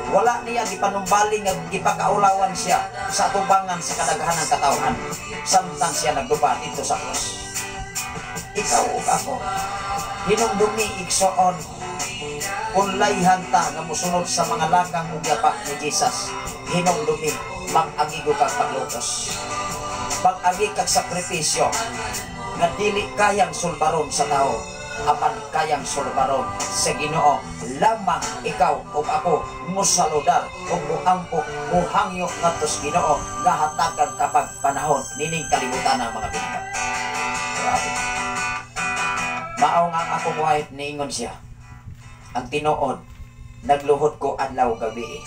S5: Wala niya gipanumbaling nga gipakaulawan siya sa atubangan sa kadaghanan katawhan samtang siya nagdupa dito sa krus. Ikaw ug ako, hinumdumi, igsoon, kung layhan ta nga mosunod sa mga lakang ug yapak ni Jesus, hinumdumi, mag-agigo kag paglutos. Mag-agi kag sakripisyo nga dili kayang sulbaron sa tao, apan kayang sulbaron sa Ginoo lamang. Ikaw ug ako mosaludar ug moampo, mohangyo ngadto sa Ginoo nga hatagan kapag panahon nining kalibutan ang mga pinaka. Grabe. Mao nga ang akong wife, niingon siya, ang tinuod, nagluhod ko adlaw gabi.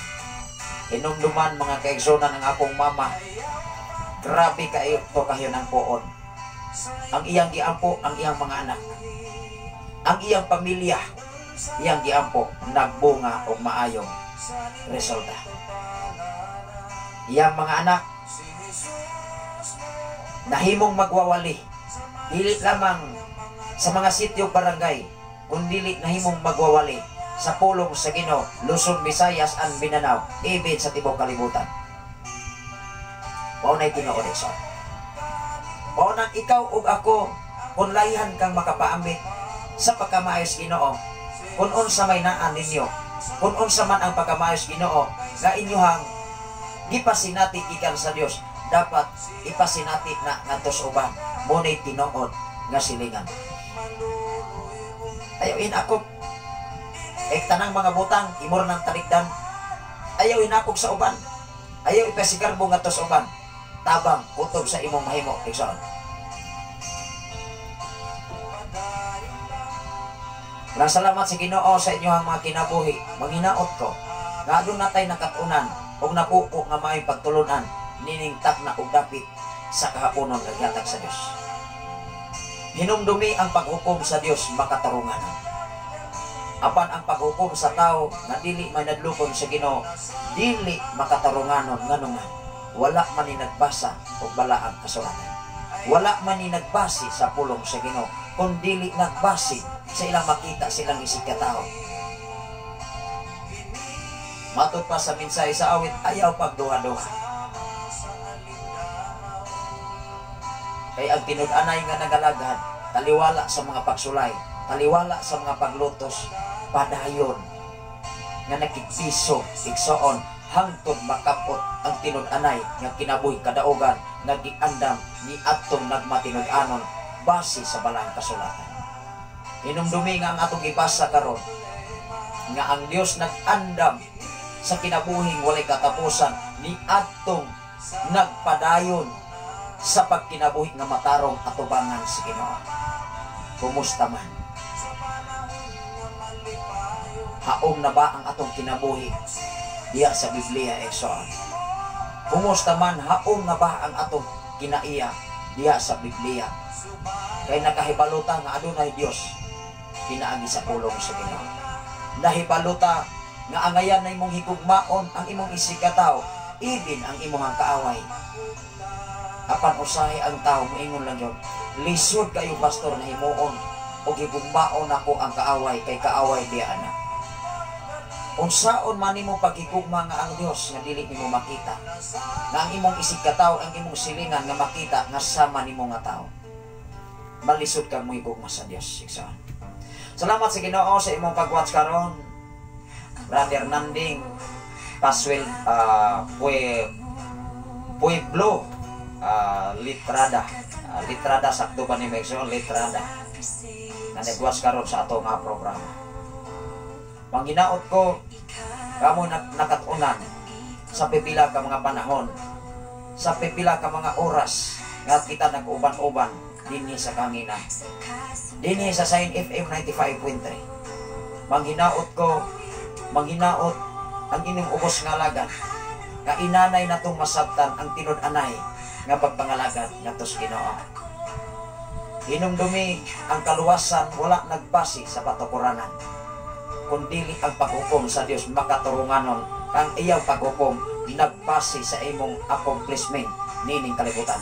S5: Hinumduman, mga kaigsunan, ang akong mama, grabe kaayo to kahiyon ang puon. Ang iyang giampo, ang iyang mga anak, ang iyang pamilya, iyang giampo, nagbunga og maayong resulta. Iyang mga anak nahimong magwawali, dili lamang sa mga sitio, barangay, kundili nahimong magwawali sa pulong sa Ginoo, Luzon, Visayas and Mindanao, even sa tibuok kalibutan. Mao na'y tinuod, igsoon. Mao nang ikaw ug ako, kung layhan kang makapaambit sa pagkamaayos Ginoo, kung unsa may naa ninyo, kung unsa man ang pagkamaayos Ginoo nga inyohang gipasinati gikan sa Dios, dapat ipasinati na ngadto sa uban. Mao na'y tinuod nga silingan. Ayaw inakop. Eh, tanang mga butang, imor ng talikdan. Ayaw inakop sa uban. Ayaw ipasigarbo ngadto sa uban. Tabang, kutob sa imong mahimo, igsoon. Maraming salamat sa Ginoo sa inyong mga kinabuhi. Manghinaot ko nga aduna tay nakatunan og napuko nga maayong pagtulunan nining takna og dapit sa kahaponon nga gihatag sa Dios. Hinumdumi ang paghukom sa Dios makatarungan. Apan ang paghukom sa tao nga dili may nadlukon sa Ginoo, dili makatarunganon, nganong wala man ni nagbasa og balaang kasulatan. Wala man ni nagbase sa pulong sa Ginoo, kun dili nagbase sa ilang makita silang isig katao. Matod pa sa mensahe sa awit, ayaw pagduha-duha. Kay ang tinud-anay nga nagalagad, taliwala sa mga pagsulay, taliwala sa mga paglutos, padayon nga nakigpiso, igsoon, hangtod makapot ang tinud-anay nga kinabuhi kadaugan nga giandam ni atong nagmatinud-anon base sa balaang kasulatan. Hinumdumi nga ang atong gibasa karon nga ang Dios nag-andam sa kinabuhing walay katapusan ni atong nagpadayon sa pagkinabuhi nga matarong atubangan sa Ginoo. Kumusta man? Haom na ba ang atong kinabuhi diya sa Biblia, igsoon? Kumusta man, haom na ba ang atong kinaiya diya sa Biblia? Kay nakahibalota nga adunay Dios pinaagi sa pulong sa Ginoo. Nahibalota nga angayan na imong higugmaon ang imong isigkatawo, even ang imong kaaway. Apan usahay ang tao moingon lang yun, lisod kayo pastor na himuon o higugmaon ako ang kaaway kay kaaway diya ana. Unsaon man nimo paghigugma nga ang Dios nga dili nimo makita, nga ang imong isigkatawo, ang imong silingan nga makita nga sama nimo nga tao. Malisod kang mohigugma sa Dios, igsoon. Salamat sa Ginoo sa imong pag-watch karon. Brother Nanding Paswel Pueblo Litrada. Litrada sakto ba ni Mexo? Litrada. Na nag-watch karon sa ato nga programa. Manghinaot ko kamo nakatunan sa pipila ka mga panahon, sa pipila ka mga oras nga kita nag-uban-uban dinhi sa kangina, dinhi sa Sign FM 95.3. Manghinaot ko, manghinaot ang inyong ubos nga alagad, nga inanay natong masabtan ang tinud-anay nga pagpangalagad ngadto sa Ginoo. Hinumdumi ang kaluwasan wala nagbase sa patukuranan, kun dili ang paghukom sa Dios makaturunganon. Kang iyang paghukom nagbase sa imong accomplishment nining kalibutan.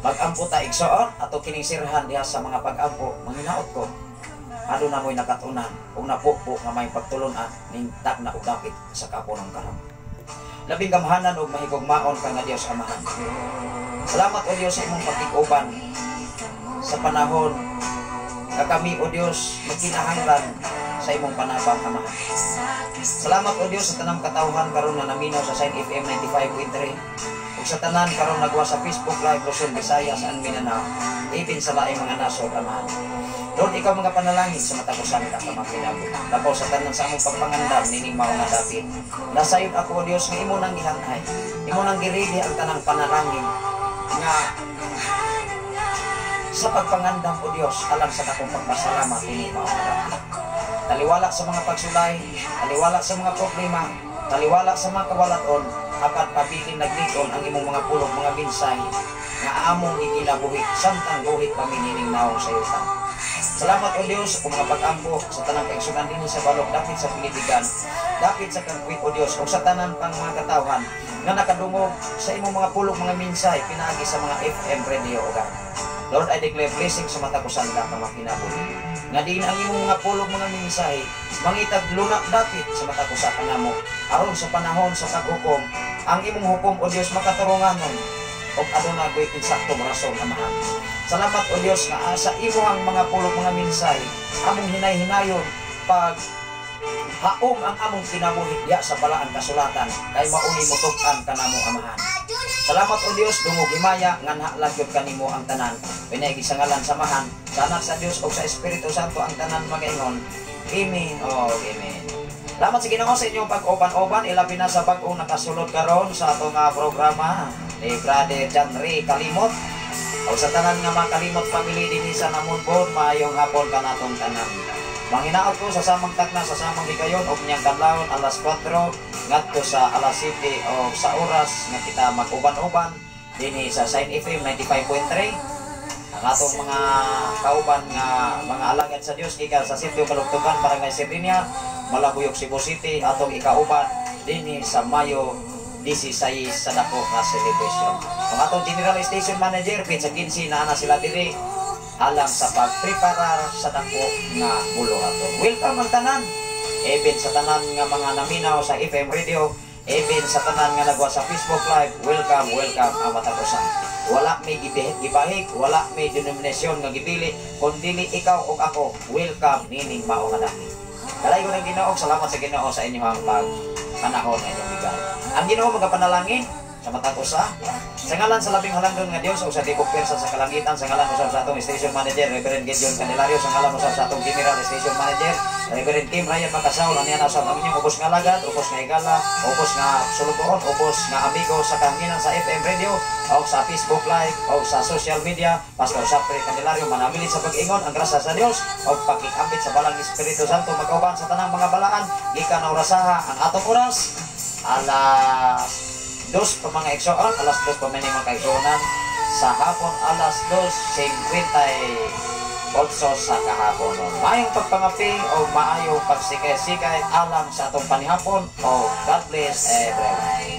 S5: Magampo ta, igsoon, ato kining sirhan diha sa mga pag-ampo. Manghinaot ko aduna mo'y nakatunan ug napupo nga may pagtulunan ning takna og dapit sa kapunong karon. Labing gamhanan ug mahigugmaon ka nga Dios Amahan. Salamat o Dios sa imong pagtig-uban sa panahon nga kami o Dios magkinahanglan sa imong panabang, Amahan. Salamat o Dios sa tanang katawhan karon nga naminaw sa Sign FM 95.3 ug sa tanan karon nagwa sa Facebook Live Luzon, Visayas and Mindanao, even sa laing mga nasod, Amahan. Lord, ikaw mga panalangin sa matag usa ka mga. Labaw sa tanan sa among pagpangandam nining mao nga dapit. Nasayod ako o Dios nga imo nang gihanay, imo nang giridi ang tanang panalangin nga sa pagpangandam o Dios alang sa akong pagpasalamat nining mao nga dapit. Taliwala sa mga pagsulay, taliwala sa mga problema, taliwala sa mga kawalaton, apan pabilin naglig-on ang imong mga pulong, mga mensahe nga among ikinabuhi samtang buhi pa nining naong sa yuta. Salamat o Dios sa mga pag-ampo sa tanang kaigsunan dinhi sa balok, dapit sa Pilipigan, dapit sa Kangkwit o Dios, ug sa tanan pang mga katawhan nga nakadungog sa imong mga pulong, mga mensahe pinaagi sa mga FM radio o God. Lord, I declare blessing sa matag usa nila ka makinabuhi. Nga diin ang imong mga pulong, mga mensahe, mangitag lunak dapit sa matag usa kanamo. Aron sa panahon sa paghukom, ang imong hukom, O Dios, makaturunganon og aduna ko'y insaktong rason, Amahan. Salamat, O Dios, nga sa imuhang mga pulong, mga mensahe, among hinay-hinayon pag haom ang among kinabuhi diya sa Balaan Kasulatan kay mauni motug-an kanamo, Amahan. Salamat, O Dios, dungog himaya nga nahalad kanimo ang tanan. Pinaagi sa ngalan sa Amahan, sa Anak sa Dios ug sa Espiritu Santo ang tanan magaingon. Amen o amen. Salamat sa Ginoo sa inyong pag-uban-uban, ilabi na sa bag-ong nakasulod karon sa atong programa ni Brother John Ray Kalimot. O sa tanan nga mga Kalimot family dinhi sa Namunbon, maayong hapon kanatong tanan. Manginaot ko sa samang takna, sa samang higayon og niyang kadlawon alas 4 ngadto sa alas 7 o sa oras nga kita mag-uban-uban dinhi sa Sign FM 95.3, ang atong mga kauban nga mga alagad sa Dios gikan sa Sitio Kalugtugan, Barangay Sirenia, Malabuyok, Cebu City, atong ikauban dinhi sa Mayo 16 sa dako nga celebration. Ang atong General Station Manager, petsa 15 na ana sila diri alang sa pagpreparar sa dako nga buluhaton. Welcome ang tanan. Even sa tanan nga mga naminaw sa FM radio, even sa tanan nga nagwa sa Facebook Live, welcome, welcome ang matag usa. Wala may gibahig, wala may denominasyon nga gibili, kundi ikaw ug ako, welcome nining mao nga dami. Dalaygon ang Ginoo, salamat sa Ginoo sa inyong pag panahon nga inyong bigay. Ang Ginoo magapanalangin sa matag usa. Sa ngalan sa Labing Halangdon nga Dios ug sa tibok pwersa sa kalangitan, sa ngalan usab sa atong station manager, Reverend Gideon Candelario, sa ngalan usab sa atong general station manager, Reverend Kim Ryan Macasaul, aniya na usab ang inyong ubos nga alagad, ubos nga higala, ubos nga sulugoon, ubos nga amigo sa kahanginan sa FM radio o sa Facebook Live o sa social media, Pastor Sapre Candelario, manamilit sa pag-ingon, ang grasya sa Dios o pakikambit sa Balang Espiritu Santo magkauban sa tanang mga balaan gikan na orasaha. Ang atong oras, alas 2 pa, mga igsoon, alas 2 pa man, mga kaigsuonan, sa hapon, alas 2:58 sa kahapon. Maayong pagpangapi o maayong pagsikay-sikay alang sa atong panihapon o God bless everyone.